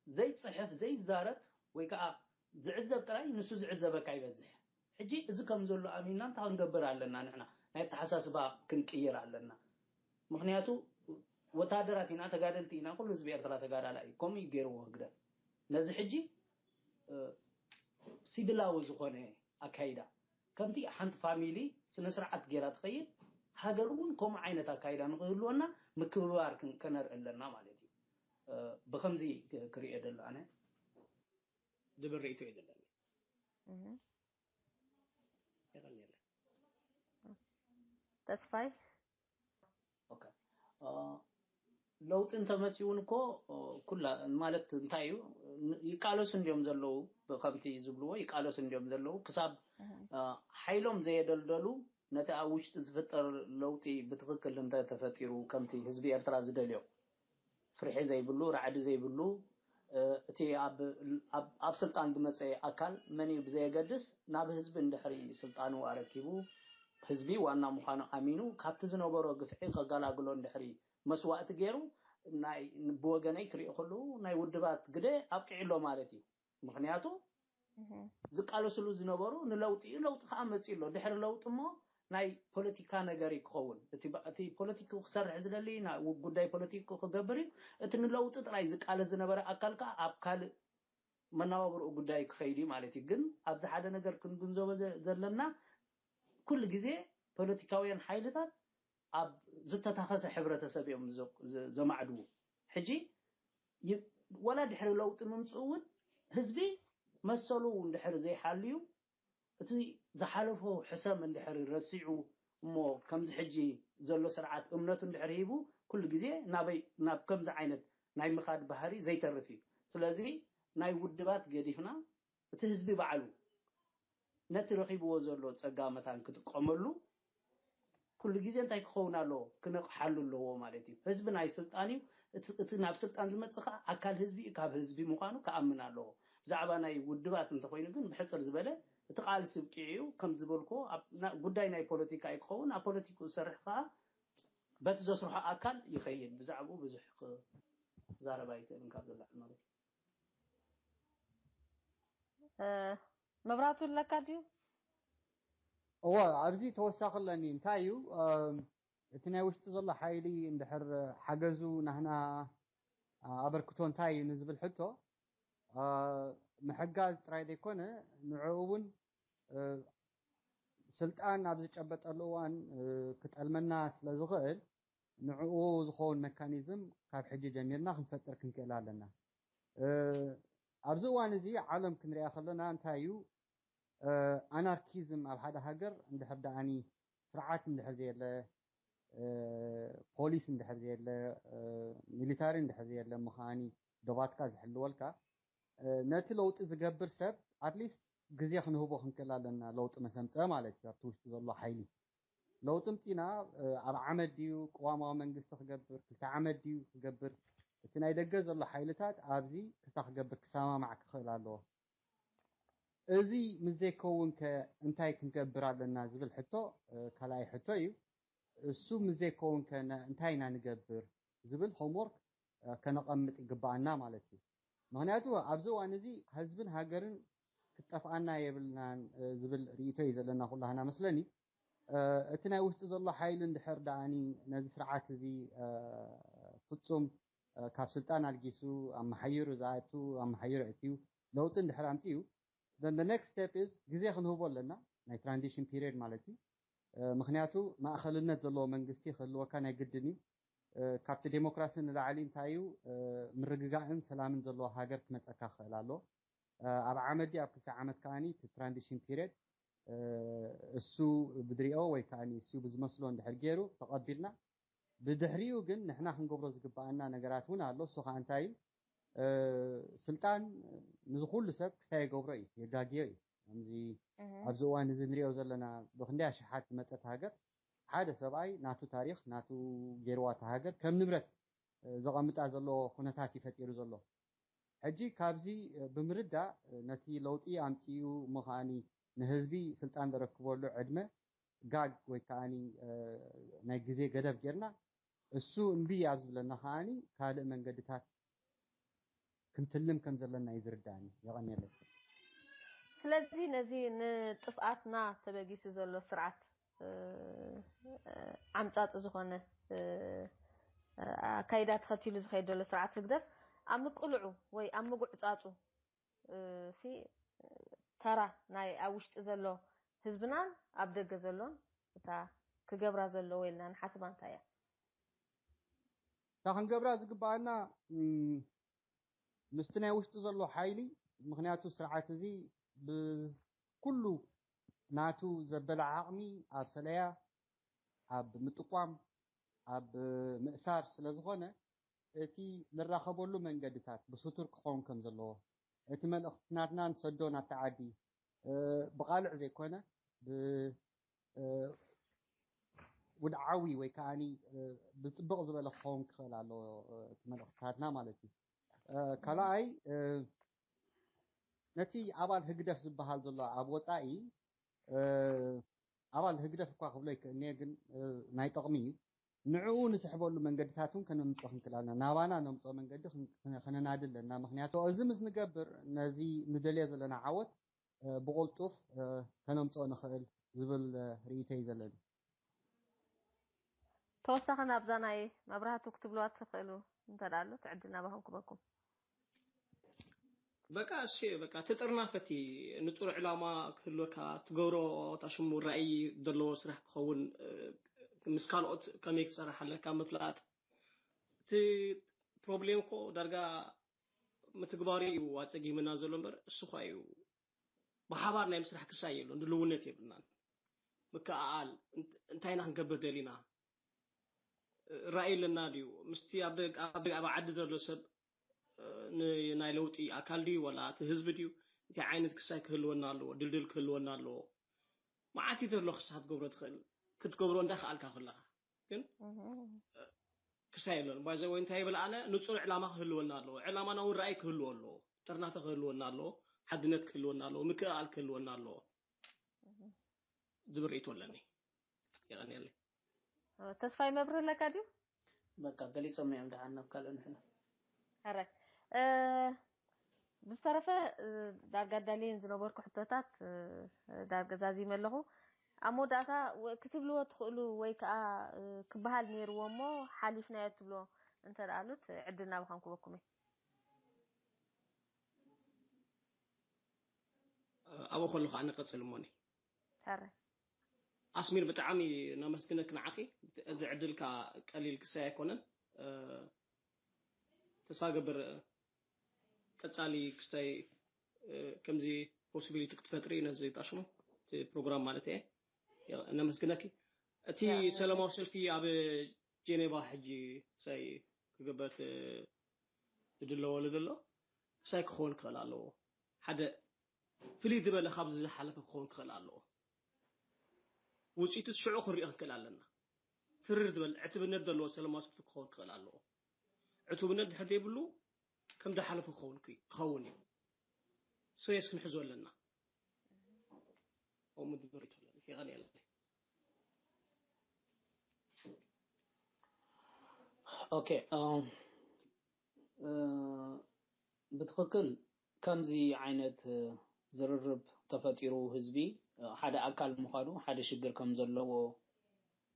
ዘይፅሕፍ ዘይዛረብ ወይ ከዓ ዝዕዘብ ጥራይ ንሱ ዝዕዘበካ ይበዝሕ። ሕጂ እዚ ከም ዘሎ ኣሚንና እንታይ ክንገብር ኣለና? ንሕና ናይ ኣተሓሳስባ ክንቅይር ኣለና። ምኽንያቱ ወታደራት ኢና፣ ተጋደልቲ ኢና፣ ኩሉ ህዝቢ ኤርትራ ተጋዳላይ እዩ። ከምኡ እዩ ገይርዎ ህግደፍ። ነዚ ሕጂ ሲቪላዊ ዝኾነ ኣካይዳ፣ ከምቲ ሓንቲ ፋሚሊ ስነ ስርዓት ገይራ ትኸይድ፣ ሃገር እውን ከምኡ ዓይነት ኣካይዳ ንክህልወና ምክብባር ከነርኢ ኣለና ማለት እዩ። ብከምዚ ክሪኦ ደሎ ኣነ ድብል ርእቶ እዩ ዘለኒ። የቀኒለ ተስፋይ ለውጢ እንተመፅኡ እውን እኮ ኩላ ማለት እንታይ እዩ? ይቃለሱ እንዲዮም ዘለዉ፣ ከምቲ ዝብልዎ ይቃለሱ እንዲዮም ዘለዉ። ክሳብ ሓይሎም ዘየደልደሉ፣ ነቲ ኣብ ውሽጢ ዝፍጠር ለውጢ ብትኽክል እንተተፈጢሩ፣ ከምቲ ህዝቢ ኤርትራ ዝደልዮ፣ ፍርሒ ዘይብሉ፣ ራዕዲ ዘይብሉ፣ እቲ ኣብ ስልጣን ዝመፀ ኣካል መን እዩ ብዘየገድስ፣ ናብ ህዝቢ እንድሕሪ ስልጣኑ ኣረኪቡ፣ ህዝቢ ዋና ምዃኑ ኣሚኑ፣ ካብቲ ዝነበሮ ግፍዒ ከጋላግሎ እንድሕሪ መስዋእቲ ገይሩ፣ ናይ ብወገነይ ክሪኦ ከለዉ ናይ ውድባት ግደ ኣብቂዑ ኣሎ ማለት እዩ። ምኽንያቱ ዝቃለስሉ ዝነበሩ ንለውጢ እዩ። ለውጢ ከዓ መፂኡ ኣሎ። ድሕሪ ለውጢ እሞ ናይ ፖለቲካ ነገር እዩ ክኸውን። እቲ ባ- እቲ ፖለቲክ ክሰርሕ ዝደሊ ና- ጉዳይ ፖለቲክ ክገብር እዩ። እቲ ንለውጢ ጥራይ ዝቃለስ ዝነበረ ኣካል ከዓ ኣብ ካልእ መነባብርኡ ጉዳይ ክኸይድ እዩ ማለት እዩ። ግን ኣብዚ ሓደ ነገር ክንግንዘቦ ዘ- ዘለና፣ ኩሉ ግዜ ፖለቲካውያን ሓይልታት ኣብ ዝተታኸሰ ሕብረተሰብ እዮም ዘ- ዘ- ዘማዕድዉ። ሕጂ ይ- ወላ ድሕሪ ለውጢ ምምፅኡ እውን ህዝቢ መሰሉ እንድሕር ዘይሓልዩ፣ እቲ ዝሓለፎ ሕሰም እንድሕር ረሲዑ፣ እሞ ከምዚ ሕጂ ዘሎ ስርዓት እምነቱ እንድሕር ሂቡ፣ ኩሉ ግዜ ናበይ ናብ ከምዚ ዓይነት ናይ ምኻድ ባህሪ ዘይተርፍ እዩ። ስለዚ ናይ ውድባት ገዲፍና፣ እቲ ህዝቢ ባዕሉ ነቲ ረኺብዎ ዘሎ ጸጋ መታን ክጥቀመሉ ኩሉ ግዜ እንታይ ክኸውን ኣለዎ? ክነቕሓሉ ኣለዎ ማለት እዩ። ህዝቢ ናይ ስልጣን እዩ። እቲ እቲ ናብ ስልጣን ዝመጽእ ከኣ ኣካል ህዝቢ እዩ፣ ካብ ህዝቢ ምዃኑ ክኣምን ኣለዎ። ብዛዕባ ናይ ውድባት እንተኾይኑ ግን ብሕጽር ዝበለ እቲ ቃልሲ ብቂዑ እዩ። ከም ዝበልክዎ ኣብ ና- ጉዳይ ናይ ፖለቲካ እዩ ክኸውን። ኣብ ፖለቲክኡ ዝሰርሕ ከኣ በቲ ዘስርሖ ኣካል ይኸይድ። ብዛዕባኡ ብዙሕ ክዛረብ ኣይክእልን ካብ ዝላዕል ማለት እዩ። መብራቱ ኣለካ ድዩ? እወ፣ ኣብዚ ተወሳኺ ኣለኒ። እንታይ እዩ እቲ ናይ ውሽጢ ዘሎ ሓይሊ እንድሕር ሓገዙ ናህና ኣበርክቶ እንታይ እዩ ንዝብል ሕቶ፣ ምሕጋዝ ጥራይ ዘይኮነ ንዕኡ እውን ስልጣን ኣብ ዝጨበጠሉ እዋን ክጠልመና ስለ ዝኽእል፣ ንዕኡ ዝኸውን መካኒዝም ካብ ሕጂ ጀሚርና ክንፈጥር ክንክእል ኣለና። ኣብዚ እዋን እዚ ዓለም ክንሪኣ ከለና እንታይ እዩ፣ ኣናርኪዝም ኣብ ሓደ ሃገር እንድሕር ደኣኒ ስርዓት እንድሕር ዘየለ፣ ፖሊስ እንድሕር ዘየለ፣ ሚሊታሪ እንድሕር ዘየለ ምዃኒ ዶባትካ ዝሕልወልካ፣ ነቲ ለውጢ ዝገብር ሰብ ኣትሊስት ግዜ ክንህቦ ክንክእል ኣለና። ለውጢ መሰምፀ ማለት እዩ ኣብቲ ውሽጢ ዘሎ ሓይሊ። ለውጢ ምፂና ኣብ ዓመት ድዩ ቅዋማዊ መንግስቲ ክገብር፣ ክልተ ዓመት ድዩ ክገብር፣ እቲ ናይ ደገ ዘሎ ሓይልታት ኣብዚ ክስታ ክገብር ክሰማማዕ ክኽእል ኣለዎ። እዚ ምስ ዘይከውን ከ እንታይ ክንገብር ኣለና ዝብል ሕቶ ካልኣይ ሕቶ እዩ። እሱ ምስ ዘይከውን ከ እንታይ ኢና ንገብር ዝብል ሆምወርክ ከነቐምጥ ይግባኣና ማለት እዩ። ምክንያቱ ኣብዚ እዋን እዚ ህዝብን ሃገርን ክጠፍኣና የብልናን ዝብል ርእቶ እዩ ዘለና ኩላህና መስለኒ። እቲ ናይ ውሽጢ ዘሎ ሓይሊ እንድሕር ደኣኒ ነዚ ስርዓት እዚ ፍጹም ካብ ስልጣን ኣልጊሱ ኣብ መሓይሩ ዝኣቱ ኣብ መሓይሩ ኣእትዩ ለውጢ እንድሕር ኣምፅኡ፣ then the next step is ግዜ ክንህቦ ኣለና፣ ናይ ትራንዚሽን ፒሪየድ ማለት እዩ። ምክንያቱ ማእኸልነት ዘለዎ መንግስቲ ክህልወካ ናይ ግድን እዩ። ካብቲ ዴሞክራሲ ንላዕሊ እንታይ እዩ፣ ምርግጋእን ሰላምን ዘለዎ ሃገር ክመፀካ ክኽእል ኣሎ። ኣብ ዓመት ድዩ ኣብ ክልተ ዓመት ከዓኒ እቲ ትራንዚሽን ፒሪየድ እሱ ብድሪኦ ወይ ከዓ እሱ ብዝመስሎ እንድሕር ገይሩ ተቐቢልና፣ ብድሕሪኡ ግን ንሕና ክንገብሮ ዝግባኣና ነገራት እውን ኣሎ። እሱ ከዓ እንታይ እዩ፣ ስልጣን ንዝኩሉ ሰብ ክሳይ የገብሮ እዩ፣ የጋግዮ እዩ። ከምዚ ኣብዚ እዋን እዚ ንሪኦ ዘለና ብክንደይ ኣሽሓት ዝመፀት ሃገር ሓደ ሰብኣይ ናቱ ታሪክ ናቱ ገይርዋ እታ ሃገር ከም ንብረት ዘቐምጣ ዘሎ ኩነታት እዩ ፈጢሩ ዘሎ። ሕጂ ካብዚ ብምርዳእ ነቲ ለውጢ ኣምፂኡ እሞ ከዓኒ ንህዝቢ ስልጣን ዘረክበሉ ዕድመ ጋግ ወይ ከዓኒ ናይ ግዜ ገደብ ጌርና እሱ እምቢ ኣብ ዝብለና ከዓኒ ካልእ መንገድታት ክንትልም ከም ዘለና እዩ ዝርዳእኒ። የቐንየለይ። ስለዚ ነዚ ንጥፍኣትና ተበጊሱ ዘሎ ስርዓት ዓምጻጽ ዝኾነ ኣካይዳ ተኸቲሉ ዝኸይድ ዘሎ ስርዓት ህግደፍ ኣብ ምቅልዑ ወይ ኣብ ምጉዕጻጹ ሲ ተራ ናይ ኣብ ውሽጢ ዘሎ ህዝብናን ኣብ ደገ ዘሎን እታ ክገብራ ዘለዎ ኢልና ንሓስባ እንታይ እያ? እታ ክንገብራ ዝግባኣና ምስቲ ናይ ውሽጢ ዘሎ ሓይሊ፣ ምኽንያቱ ስርዓት እዚ ብኩሉ ናቱ ዘበለ ዓቕሚ ኣብ ሰለያ፣ ኣብ ምጥቋም፣ ኣብ ምእሳር ስለ ዝኾነ፣ እቲ ንራኸበሉ መንገድታት ብስቱር ክኸውን ከም ዘለዎ፣ እቲ መልእኽትናትና ንሰዶ ናብቲ ዓዲ ብቓልዕ ዘይኮነ ብውድዓዊ ወይ ከዓኒ ብፅብቕ ዝበለ ክኸውን ክኽእል ኣለዎ፣ እቲ መልእኽትታትና ማለት እዩ። ካልኣይ፣ ነቲ ኣባል ህግደፍ ዝበሃል ዘሎ ኣብ ወፃኢ፣ ኣባል ህግደፍ እኳ ክብሎ ይክእልኒ፣ ግን ናይ ጠቕሚ እዩ። ንዕኡ ንስሕበሉ መንገድታት እውን ከነምፅኦ ክንክእል ኣለና። ናባና ነምፅኦ መንገዲ ከነናዲ ኣለና። ምክንያቱ እዚ ምስ ንገብር ነዚ ንደልዮ ዘለና ዓወት ብቕልጡፍ ከነምፅኦ ንኽእል ዝብል ርእይቶ እዩ ዘለኒ። ተወሳኺ ናብዛ ናይ መብራህቱ ክትብልዋ ትኽእሉ እንተ ኣሎ ትዕድል ናባኹም ክበኩም። በቃ እሺ፣ በቃ ተጠርናፈቲ ንጹር ዕላማ ክህልወካ፣ ትገብሮ ታሽሙ ራእይ ዘለዎ ስራሕ ክኸውን፣ ምስ ካልኦት ከመይ ክሰርሕ ኣለካ ምፍላጥ። እቲ ፕሮብሌም እኮ ዳርጋ ምትግባሩ እዩ ኣጸጊምና ዘሎ እምበር እሱ ኳ እዩ ብሓባር ናይ ምስራሕ ክሳይ የብሉን፣ ድልውነት የብልናን። ምክኣኣል እንታይ ኢና ክንገብር ደሊና? ራእይ ኣለና ድዩ? ምስቲ ኣብ ደግ ኣብ ደግ ኣብ ዓዲ ዘሎ ሰብ ናይ ለውጢ ኣካል ድዩ ወላ እቲ ህዝቢ ድዩ? እንታይ ዓይነት ክሳይ ክህልወና ኣለዎ? ድልድል ክህልወና ኣለዎ? መዓት እዩ ዘሎ ክሳት ገብሮ ትኽእል ክትገብሮ እንዳኸኣልካ ከለኻ ግን ክሳይ የለን። ባይዘ ወይ እንታይ ይብል ኣነ ንጹር ዕላማ ክህልወና ኣለዎ። ዕላማና እውን ራእይ ክህልዎ ኣለዎ። ጥርናፈ ክህልወና ኣለዎ። ሓድነት ክህልወና ኣለዎ። ምክእኣል ክህልወና ኣለዎ። ዝብል ርእይቶ ኣለኒ። የቐንየለይ። ተስፋ ይመብርህ ኣለካ ድዩ? በቃ ገሊጾም እዮም ደሓን ናብ ካልእ ንሕና። ሕረ ብዝተረፈ ዳርጋ ዳልየን ዝነበርኩ ሕቶታት ዳርጋ ዛዚመ ኣለኹ። ኣብ መወዳእታ ክትብልዎ ትኽእሉ ወይ ከዓ ክበሃል ነይርዎ እሞ ሓሊፍናዮ ትብሎ እንተ ደኣሉት ዕድል ናባኹም ክበኩም እየ። ኣብኡ ከለኹ ኣነ ቀጽል እሞኒ። ሕረ ኣስሚር ብጣዕሚ ነመስግነክ ንዓኺ። እዚ ዕድልካ ቀሊል ክሳይ ኣይኮነን። ተስፋ ገብር ቀጻሊ ክስታይ ከምዚ ፖሲቢሊቲ ክትፈጥሪ ነዚ ጣሽሙ ፕሮግራም ማለት እየ። ነመስግነኪ። እቲ ሰላማዊ ሰልፊ ኣብ ጄኔቫ ሕጂ ሳይ ክግበር ዝድለወሉ ዘሎ ሳይ ክኸውን ክኽእል ኣለዎ። ሓደ ፍልይ ዝበለ ካብዚ ዝሓለፈ ክኸውን ክኽእል ኣለዎ። ውፅኢቱ ሽዑ ክንሪኦ ክንክእል ኣለና። ትርር ዝበለ ዕትብነት ዘለዎ ሰላማዊ ሰልፊ ክኸውን ክኽእል ኣለዎ። ዕቱብነት ድሕር ዘይብሉ ከም ዝሓለፈ ክኸውን ክኸውን እዩ። ሶየስ ክንሕዞ ኣለና። ከምኡ ድምሪቶ ኣለና። የቐንየለይ። ኦኬ ብትኽክል ከምዚ ዓይነት ዝርርብ ተፈጢሩ ህዝቢ ሓደ ኣካል ምዃኑ ሓደ ሽግር ከም ዘለዎ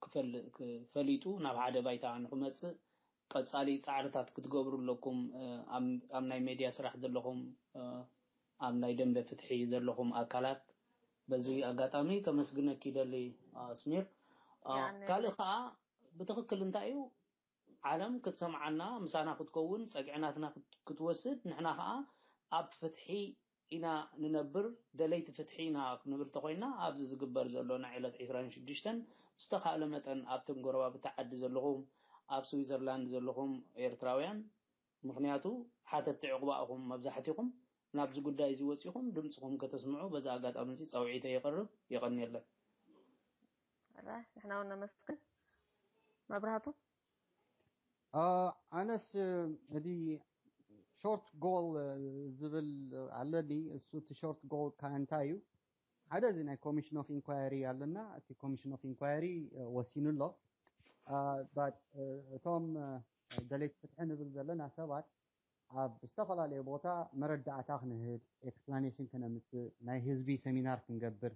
ክፈል- ክፈሊጡ ናብ ሓደ ባይታ ንክመፅእ ቀፃሊ ፃዕርታት ክትገብሩ ኣለኩም። ኣብ ናይ ሜድያ ስራሕ ዘለኹም ኣብ ናይ ደንበ ፍትሒ ዘለኹም ኣካላት በዚ ኣጋጣሚ ከመስግነኪ ይደሊ ኣስሚር። ካልእ ከዓ ብትኽክል እንታይ እዩ ዓለም ክትሰምዓና ምሳና ክትከውን ጸግዒ ናትና ክትወስድ ንሕና ከዓ ኣብ ፍትሒ ኢና ንነብር ደለይቲ ፍትሒ ኢና ክንብል ተኮይና ኣብዚ ዝግበር ዘሎ ናይ ዕለት ዕስራን ሽዱሽተን ብዝተካእለ መጠን ኣብተን ጎረባብቲ ዓዲ ዘለኹም ኣብ ስዊዘርላንድ ዘለኹም ኤርትራውያን ምክንያቱ ሓተቲ ዕቑባ ኢኹም መብዛሕቲኹም ናብዚ ጉዳይ እዚ ወፂኹም ድምፅኹም ከተስምዑ በዚ ኣጋጣሚ እዚ ፃውዒተ የቕርብ የቐንየለን ንሕና እውን ነመስግን መብራህቱ ኣነስ እቲ short goal ዝብል ኣለኒ እሱ እቲ short goal ከዓ እንታይ እዩ ሓደ እዚ ናይ commission of inquiry ኣለና እቲ commission of inquiry ወሲኑ ኣሎ እቶም ደለይቲ ፍትሒ ንብል ዘለና ሰባት ኣብ ዝተፈላለየ ቦታ መረዳእታ ክንህብ explanation ከነምፅእ ናይ ህዝቢ seminar ክንገብር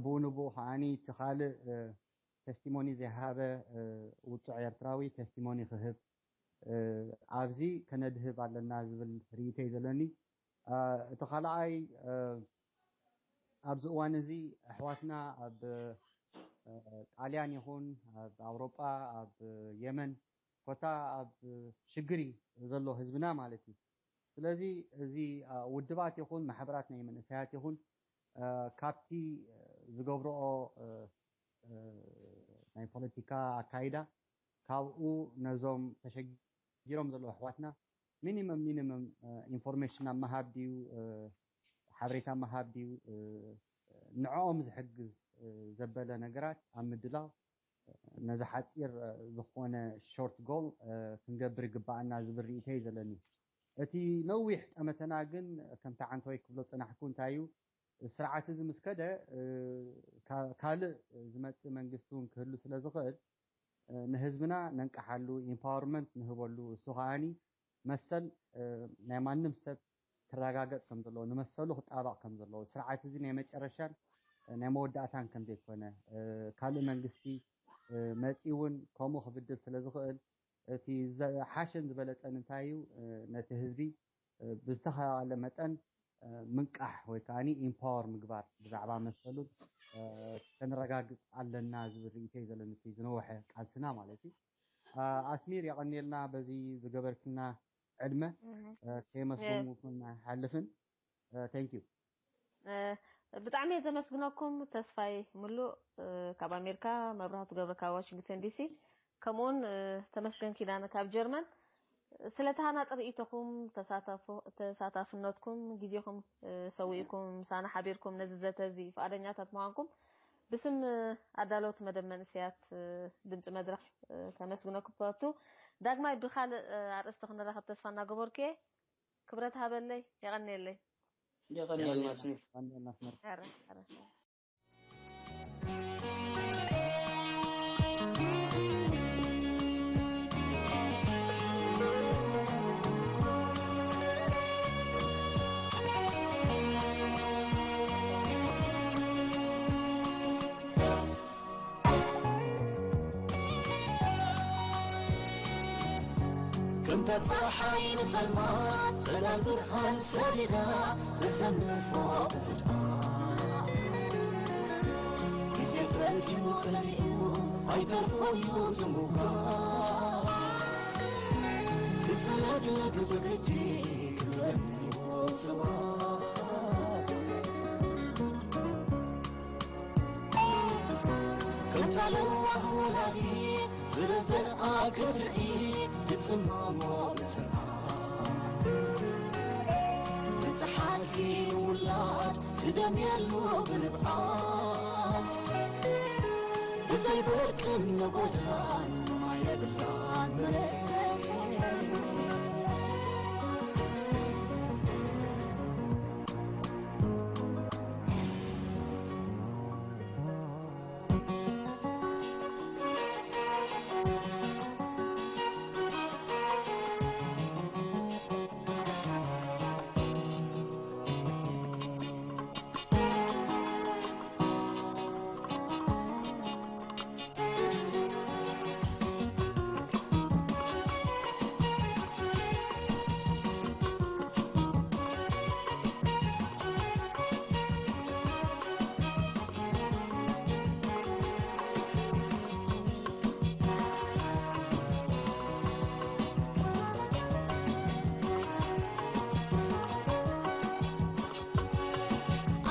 ብኡ ንብኡ ከዓኒ እቲ ካልእ ተስቲሞኒ ዘይሃበ ውፁዕ ኤርትራዊ ተስቲሞኒ ክህብ ኣብዚ ከነድህብ ኣለና ዝብል ርእይቶ እዩ ዘለኒ። እቲ ካልኣይ ኣብዚ እዋን እዚ ኣሕዋትና ኣብ ጣልያን ይኹን ኣብ ኣውሮጳ ኣብ የመን ኮታ ኣብ ሽግር እዩ ዘሎ ህዝብና ማለት እዩ። ስለዚ እዚ ውድባት ይኹን ማሕበራት ናይ መንእሰያት ይኹን ካብቲ ዝገብርኦ ናይ ፖለቲካ ኣካይዳ ካብኡ ነዞም ተሸጊሮም ዘለዉ ኣሕዋትና ሚኒመም ሚኒመም ኢንፎርሜሽን ኣብ ምሃብ ድዩ ሓበሬታ ምሃብ ድዩ ንዕኦም ዝሕግዝ ዘበለ ነገራት ኣብ ምድላው ነዚ ሓፂር ዝኾነ ሾርት ጎል ክንገብር ይግባኣና ዝብል ርእይቶ እዩ ዘለኒ። እቲ ነዊሕ ጠመተና ግን ከምቲ ዓንተወይ ክብሎ ፀናሕኩ እንታይ እዩ ስርዓት እዚ ምስ ከደ ካልእ ዝመፅእ መንግስቲ እውን ክህሉ ስለ ዝኽእል ንህዝብና ነንቀሓሉ ኢምፓወርመንት ንህበሉ እሱ ከዓኒ መሰል ናይ ማንም ሰብ ክረጋገፅ ከም ዘለዎ ንመሰሉ ክጣባቕ ከም ዘለዎ ስርዓት እዚ ናይ መጨረሻን ናይ መወዳእታን ከም ዘይኮነ ካልእ መንግስቲ መፂ እውን ከምኡ ክብድል ስለ ዝኽእል እቲ ዝሓሸን ዝበለፀን እንታይ እዩ ነቲ ህዝቢ ብዝተኸኣለ መጠን ምንቃሕ ወይ ከዓ ኢምፓወር ምግባር ብዛዕባ መሰሉን ከነረጋግፅ ኣለና ዝብል ርእይቶ እዩ ዘለኒ እቲ ዝነወሐ ቃልስና ማለት እዩ። ኣስሚር የቐንየልና በዚ ዝገበርክና ዕድመ ከየመስገንኩ ኣይሓልፍን። Thank you። ብጣዕሚ እየ ዘመስግነኩም ተስፋይ ምሉእ ካብ ኣሜሪካ፣ መብራህቱ ገብረ ካብ ዋሽንግተን ዲሲ፣ ከምኡውን ተመስገን ኪዳነ ካብ ጀርመን። ስለቲ ሃናፂ ርእይቶኹም ተሳታፍነትኩም ግዜኹም ሰዊእኩም ምሳና ሓቢርኩም ነዚ ዘተ እዚ ፍቓደኛታት ምዃንኩም ብስም ኣዳለውቲ መደብ መንእሰያት ድምፂ መድረኽ ከመስግነኩም ፈቱ። ዳግማይ ብካልእ ኣርእስቲ ክንራኸብ ተስፋ እናገበርኩ እየ። ክብረት ሃበለይ። የቐንየለይ። የቐንየልና ስሚር። ከምታ ፀሓይ ንፀልማት ፀላል ብርሃን ሰዲዳ ተሰንፎ ብህድኣት ግዜ ፈትዩ ፀሊኡ ኣይተርፎ እዩ ትሙካት ክፀለግለግ ብግዲ ክበል እዩ ፅባሕ ከምታ ለዋህ ወላዲት ፍረ ዘርኣ ክትርኢ ትጽመሞ ብጽንዓት እቲ ሓድጊ ንውላድ ትደምየሉ ብንብዓት ብዘይ በርቅን ነጎዳን ማይ የብላን መሬት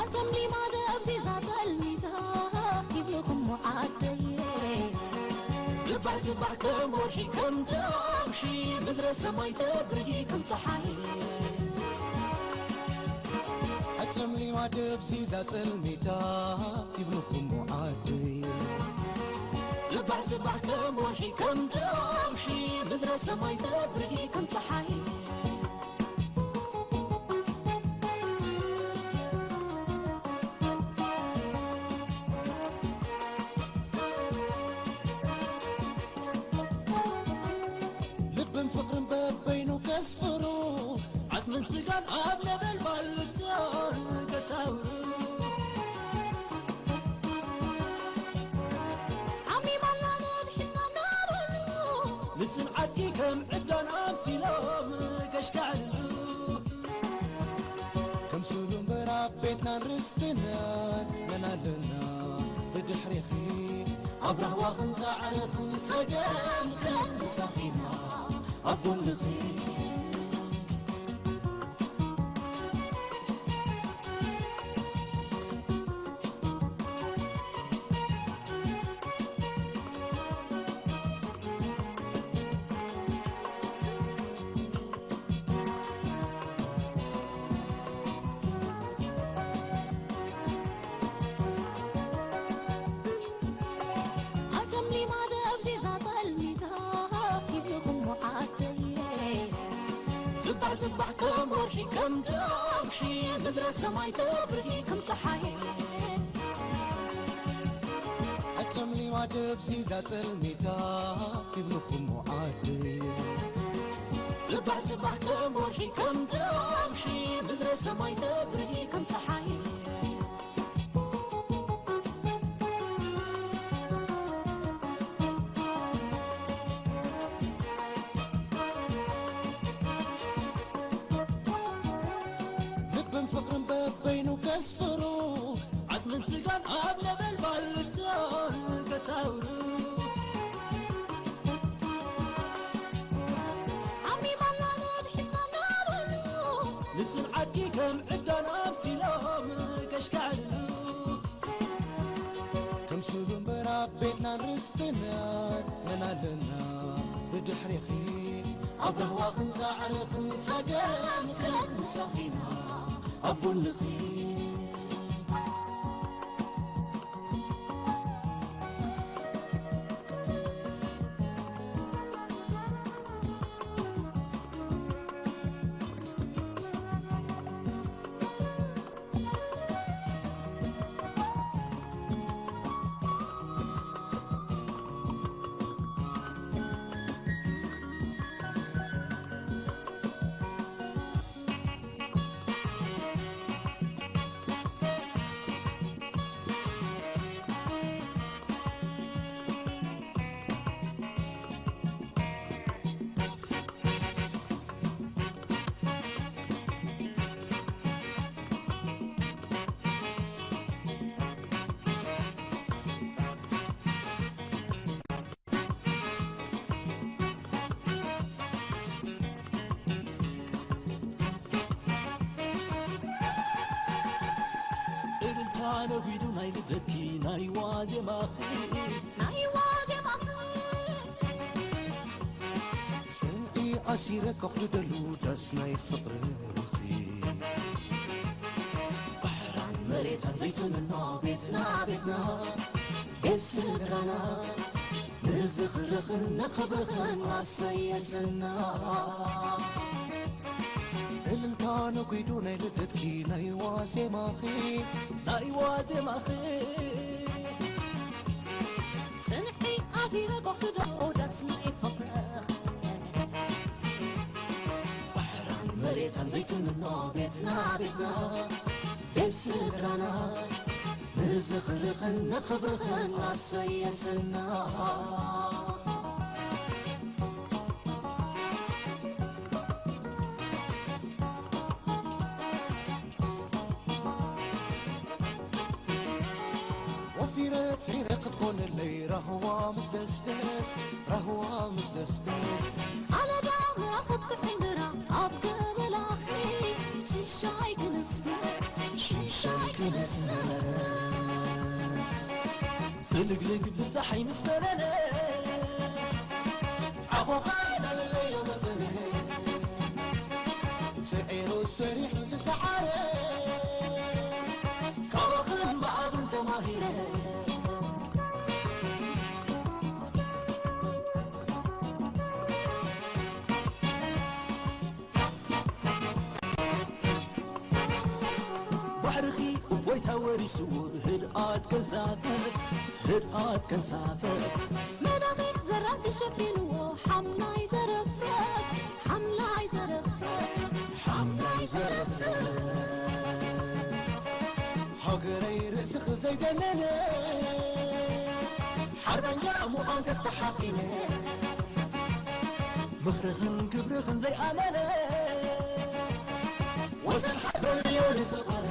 ኣቶም ሊማ ደብዚዛ ጠልሚታ ይብልኹም ዓደየ ጽባሕ ጽባሕ ከም ወርሒ ከም ዳምሒ ምድረ ሰማይ ተብርሂ ከም ፀሓይ ኣጨምሊማ ደብዚዛ ጸልሚታ ይብልኹም ዓደየ ጽባሕ ጽባሕ ከም ወርሒ ከም ዳምሒ ምድረ ሰማይ ተብርሂ ከም ፀሓይ ልብን ፍቕርን በበይኑ ከስፍሩ ዓጽምን ስጋን ኣብ ነበልባል ልብጽዖን ከሳውሩ ንጽንዓትኪ ከም ዕዳን ኣምሲሎም ከሽካዕልሉ። ከም ስሉ እምበር ኣብ ቤትናን ርስትናን መን ኣለና ብድሕሪኺ? ኣብ ራህዋኽን ጻዕርኽን ጸገምኽን ምሳኺና ኣብ ጎንኺ። ኣጨምሊማ ደብዚዛ ጸልሚታ ይብልኹም ዓደየ። ጽባሕ ጽባሕ ከም ወርሒ ከም ዳምሒ ምድረ ሰማይ ተብርሂ ከም ጸሓይ። ኣጨምሊማ ደብዚዛ ጸልሚታ ይብልኹም ዓደየ። ጽባሕ ጽባሕ ከም ወርሒ ከም ዳምሒ ምድረ ሰማይ ተብርሂ ከም ጸሓይ። ልብን ፍቕርን በበይኑ ከስፍሩ፣ ዓጽምን ስጋን ኣብ ነበልባል እቶን ከሳውሩ። ዓሚማላ ነድሕና እናበሉ፣ ንጽንዓትኪ ከም ዕዳን ኣምሲሎም ከሽካዕልሉ። ከም ስሉ እምበር ኣብ ቤትናን ርስትናን መን ኣለና ብድሕሪኺ? ኣብ ራህዋኽን ጻዕርኽን ጸገምኽን ምሳኺና ኣብ ጎንኺ። እልልታ ነጒዱ ናይ ልደትኪ ናይ ዋዜማኺ፣ ናይ ዋዜማኺ። ጽንዒ ኣሲረ ከኹድደሉ ዳስ ናይ ፍቕርኺ። ባሕራን መሬታን ዘይትንኖ ቤትና ቤትና ቤት ስድራና ንዝኽርኽን ንኽብርኽን ኣሰየስና። እልልታ ነጒዱ ናይ ልደትኪ ናይ ዋዜማኺ፣ ናይ ዋዜማኺ። ጽንሒ ኣሲረ ከኹድደሉ ዳስ ናይ ፍቕርኺ። ባሕራን መሬታን ዘይትንኖ ቤትና ቤትና ቤት ስድራና ንዝኽርኽን ንኽብርኽን ኣሰየስና። ወፊረ ጽዒረ ክትኮነለይ ራህዋ ምስ ደስደስ፣ ራህዋ ምስ ደስደስ። ኣነ ዳምራ ክትክሕንድራ ኣብ ገበላኺ ሽሻይ ክንስነስ፣ ሽሻይ ክንስነስ። ጽልግልግ ብጸሓይ ምስ በለነ ዓኾኻ ናብለይ ሎመጠነ። ጽዒሩ ሰሪሑ ዝሰዓረ ካባኽን ብኣኽን ተማሂረ። ባሕርኺ እፎይታ ወሪስዎ ህድኣት ከንሳፈፍ፣ ህድኣት ከንሳፈፍ። መዳኺ ዘራብ ተሸፊንዎ ሓምላይ ዘረፍረፍ፣ ሓምላይ ዘረፍረፍ፣ ሓምላይ ዘረፍረፍ። ሃገረይ ርእስኺ ዘይደነነ ሓርበኛ ምዃን ከስተሓቒነ። ፍኽርኽን ክብርኽን ዘይኣመነ፣ ወሰን ሓዘን እዩ ንዝቐረ።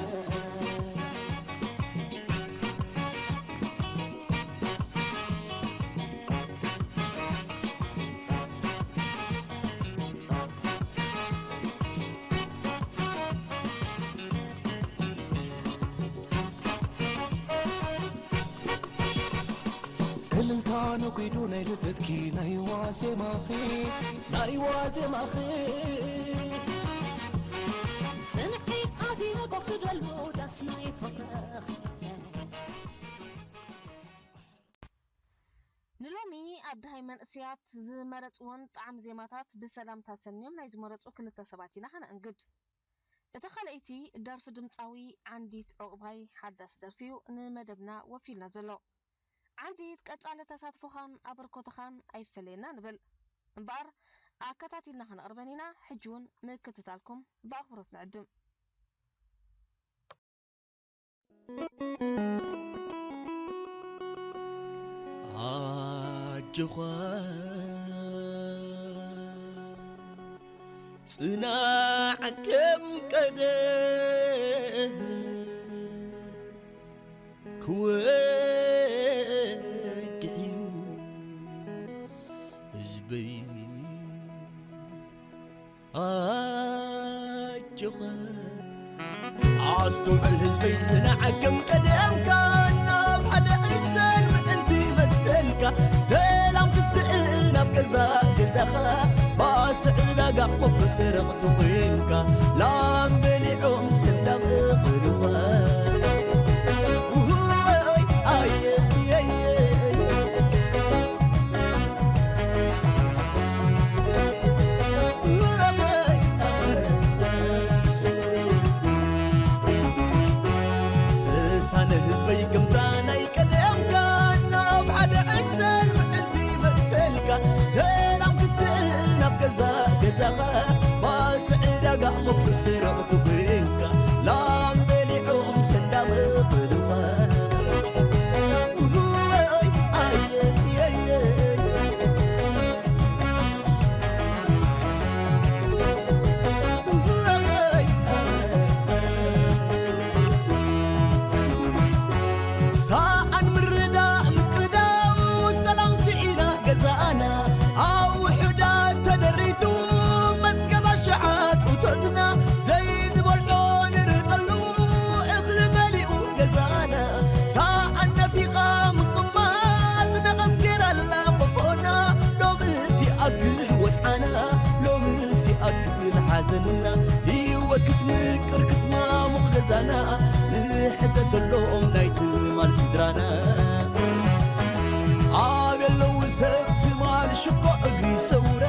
እልልታ ነጒዱ ናይ ልደትኪ ናይ ዋዜማኺ፣ ናይ ዋዜማኺ። ጽንዕቲ ኣዚመ ኮፍ ክደሉ ዳስ ናይ ፍቕርኺ። ንሎሚ ኣብ ደሃይ መንእሰያት ዝመረጽወን ጣዕሚ ዜማታት ብሰላምታ ሰንዮም ናይ ዝመረጹ ክልተ ሰባት ኢና ከነእንግድ። እታ ካልኣይቲ ደርፊ ድምጻዊ ዓንዲት ዑቕባይ ሓዳስ ደርፊ እዩ ንመደብና ወፊልና ዘሎ። ዓንዲት ቀጻሊ ተሳትፎኻን ኣበርኮትኻን ኣይፈለየና ንብል። እምበኣር ኣከታቲልና ከነቕርበን ኢና። ሕጂ እውን ምክትታልኩም ብኣኽብሮት ንዕድም። ኣጆኻ ጽናዕ ከም ቀደም ክወግሕ እዩ ህዝበይ። ኣጆኻ ኣስተውዕል ህዝበይ፣ ጽናዕ ከም ቀደምካ፣ ናብ ሓደ ዕሰል ምእንቲ መሰልካ፣ ሰላም ክስእን ኣብ ገዛ ገዛኻ፣ ባስ ዕዳጋ ወፍሪ ሰረቕቲ ኮይንካ፣ ላም በሊዖም ሰንዳም እኽልኻ። ውይ ኣየ የየ ተሳነ ህዝበይ፣ ከምታ ናይ ቀደምካ፣ ናብ ሓደ ዕሰል ምእንቲ መሰልካ፣ ሰላም ክስእን ኣብ ገዛ ገዛኻ፣ ባስ ዕዳጋ መፍቶ ሰረቕቲ ኮይንካ፣ ላም በሊዖም ሰንዳም እኽልኻ። ሰኣን ምርዳእ ምቅዳው ሰላም ስኢና ገዛና ኣብ ውሑዳት ተደሪቱ መዝገብ ኣሽሓት እቶትና ዘይንበልዖ ንርጸሉ እኽሊ መሊኡ ገዛና ሰኣን ነፊኻ ምቕማጥ ነቐዝ ጌራላ ቆፎና ሎምስ ይኣክል ወጽዓና ሎምስ ይኣክል ሓዘንና ህይወት ክትምቅር ክትማሙቕ ገዛና ንሕተተሎም ናይ ትማል ስድራና ኣብ የለዉ ሰብ ትማል ሽኮ እግሪ ሰውራ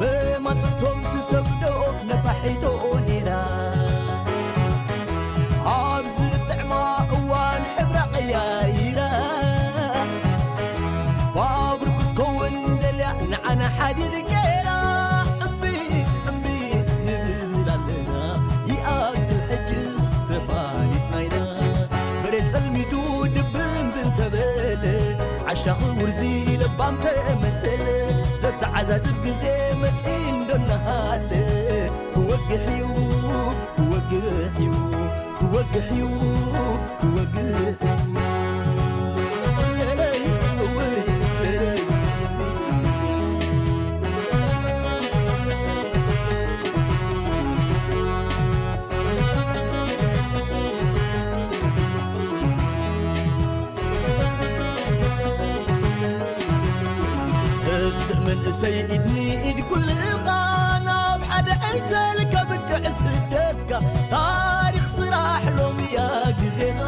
መማጽእቶም ስሰብዶ ነፋሒቶ ነይራ ኣብዚ ጥዕማ እዋን ሕብራ ቀያይራ ባቡር ክትከውን ደልያ ንዓና ሓዲድ ገይራ እምቢ እምቢ ንብል ኣለና ይኣክል ሕጅስ ተፋሊጥና ኢና በሬት ጸልሚቱ ድብን ብንተበለ ዓሻኺ ውርዚ ለባም ተመሰለ ዘተዓዛዝብ ግዜ መጺ እንዶ እናሃለ ክወግሕ እዩ ክወግሕ እዩ ክወግሕ እዩ ክወግሕ እዩ ለለይ እውይ ለለይ እስእ መንእሰይ ኢድ ንኢድ ኩልኻ ናብ ሓደ ዕሰል ከብቅዕ ስደትካ ታሪኽ ስራሕ ሎምያ ግዜኻ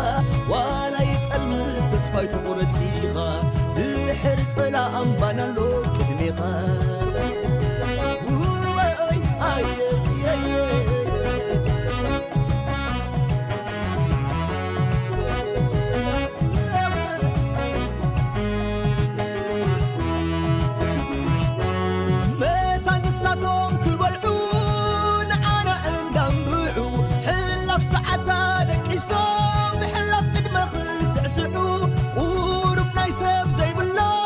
ዋላ ይጸልምት ተስፋ ይትቑረጽ ኢኻ ድሕሪ ጸላእም ባና ኣሎ ቅድሜኻ ውይ ኣየ የየ መታን ንሳቶም ክበልዑ ንዓና እንዳንብዑ ሕላፍ ሰዓታ ደቂሶም ብሕላፍ ዕድመ ክስዕስዑ ቁሩብ ናይ ሰብ ዘይብሎም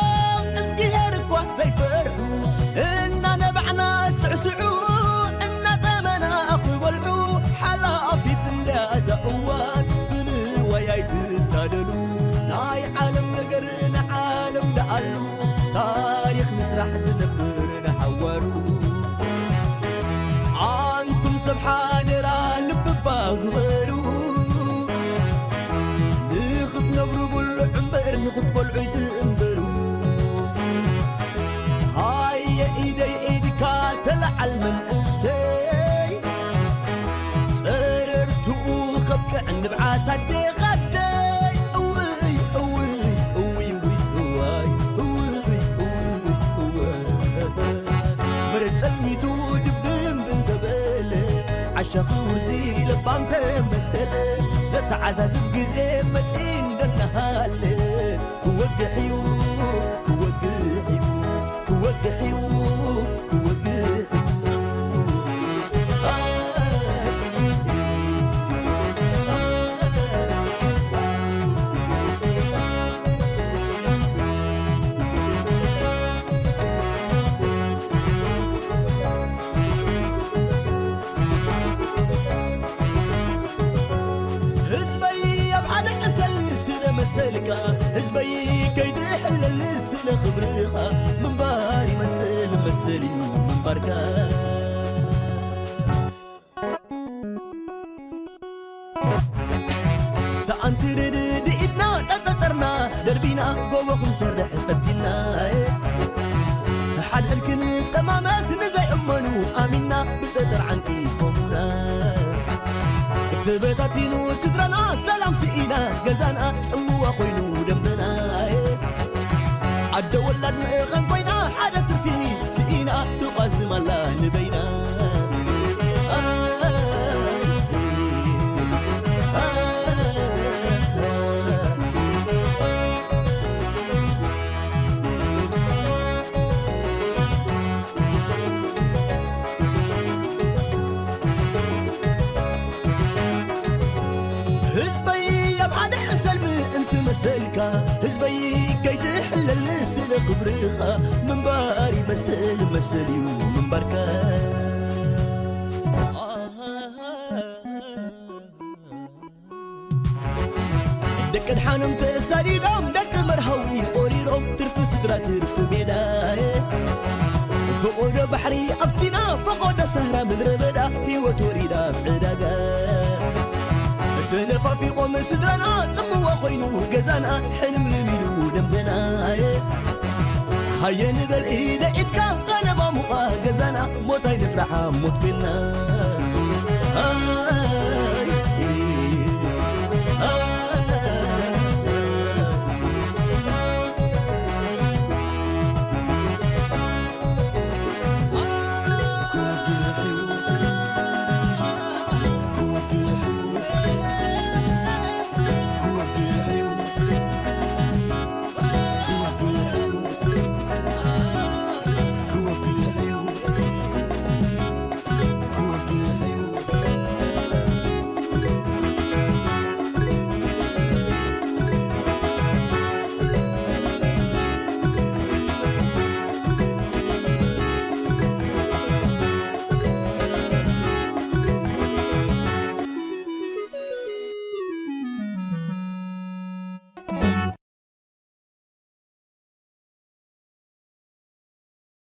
እዝግሄር እኳ ዘይፈርሑ ስራሕ ዝነብር ንሓዋሩ። ኣንቱም ሰብ ሓደራ ልቢ እባ ግበሩ፣ ንኽትነብሩ ብልዑ እምበር ንኽትበልዑ ኣይትእምበሩ። ሃየ ኢደይ ኢድካ ተለዓል መንእሰይ፣ ጸረርትኡ ከብቅዕ ንብዓት ኣዴኻ ኣደይ። እውይ፣ እውይ፣ እውይ፣ እውይ፣ እዋይ፣ እውይ፣ እውይ፣ እዋይ። መሬት ጸልሚቱ ድብን ብንተበለ፣ ዓሻኺ ውርዚ ለባም ተመሰለ። ዘተዓዛዝብ ግዜ መጺኡ እንደናሃለ፣ ክወግሕ እዩ፣ ክወግሕ እዩ፣ ክወግሕ እዩ፣ ክወግሕ እዩ። ህዝበይ ኣብ ሓደ ዕሰል ስለ መሰልካ፣ ህዝበይ ከይትሕለል ስለ ክብርኻ፣ ምንባር ይመስል መሰል እዩ ምንባርካ። ሰኣንቲ ርድድ ኢልና ጸጸጸርና ደርቢና፣ ጎቦ ክንሰርሕ ፈቲና። ሓድሕድ ክንጠማመት ንዘይእመኑ ኣሚንና፣ ብጸጸር ዓንቂፎምና። ተበታቲኑ ስድራና ሰላም ስኢና፣ ገዛና ጽምዋ ኮይኑ ደንበና። ኣደ ወላድ ምእኻን ኮይና ሓደ ትርፊ ስኢና፣ ትቋዝም ኣላ ንበይና። ህዝበይ ኣብ ሓደ ዕሰል ምእንቲ መሰልካ፣ ህዝበይ ከይትሕለል ስለ ክብርኻ፣ ምንባር ይመስል መሰል እዩ ምንባርካ። ደቂ ድሓኖም ተሳዲዶም፣ ደቂ መርሃዊ ቆሪሮም፣ ትርፊ ስድራ ትርፊ ሜዳ። ፈቆዶ ባሕሪ ኣብ ሲና፣ ፈቆዶ ሰህራ ምድረ በዳ፣ ህይወት ወሪዳ ኣብ ዕዳጋ። ተነፋፊቖም ስድራና፣ ጽምዋ ኮይኑ ገዛና፣ ሕልምልም ኢሉ ደንበና። ሃየ ንበል ኢደ ኢድካ፣ ኸነባ ሙቓ ገዛና፣ ሞት ኣይንፍራሓ ሞት ቤልና።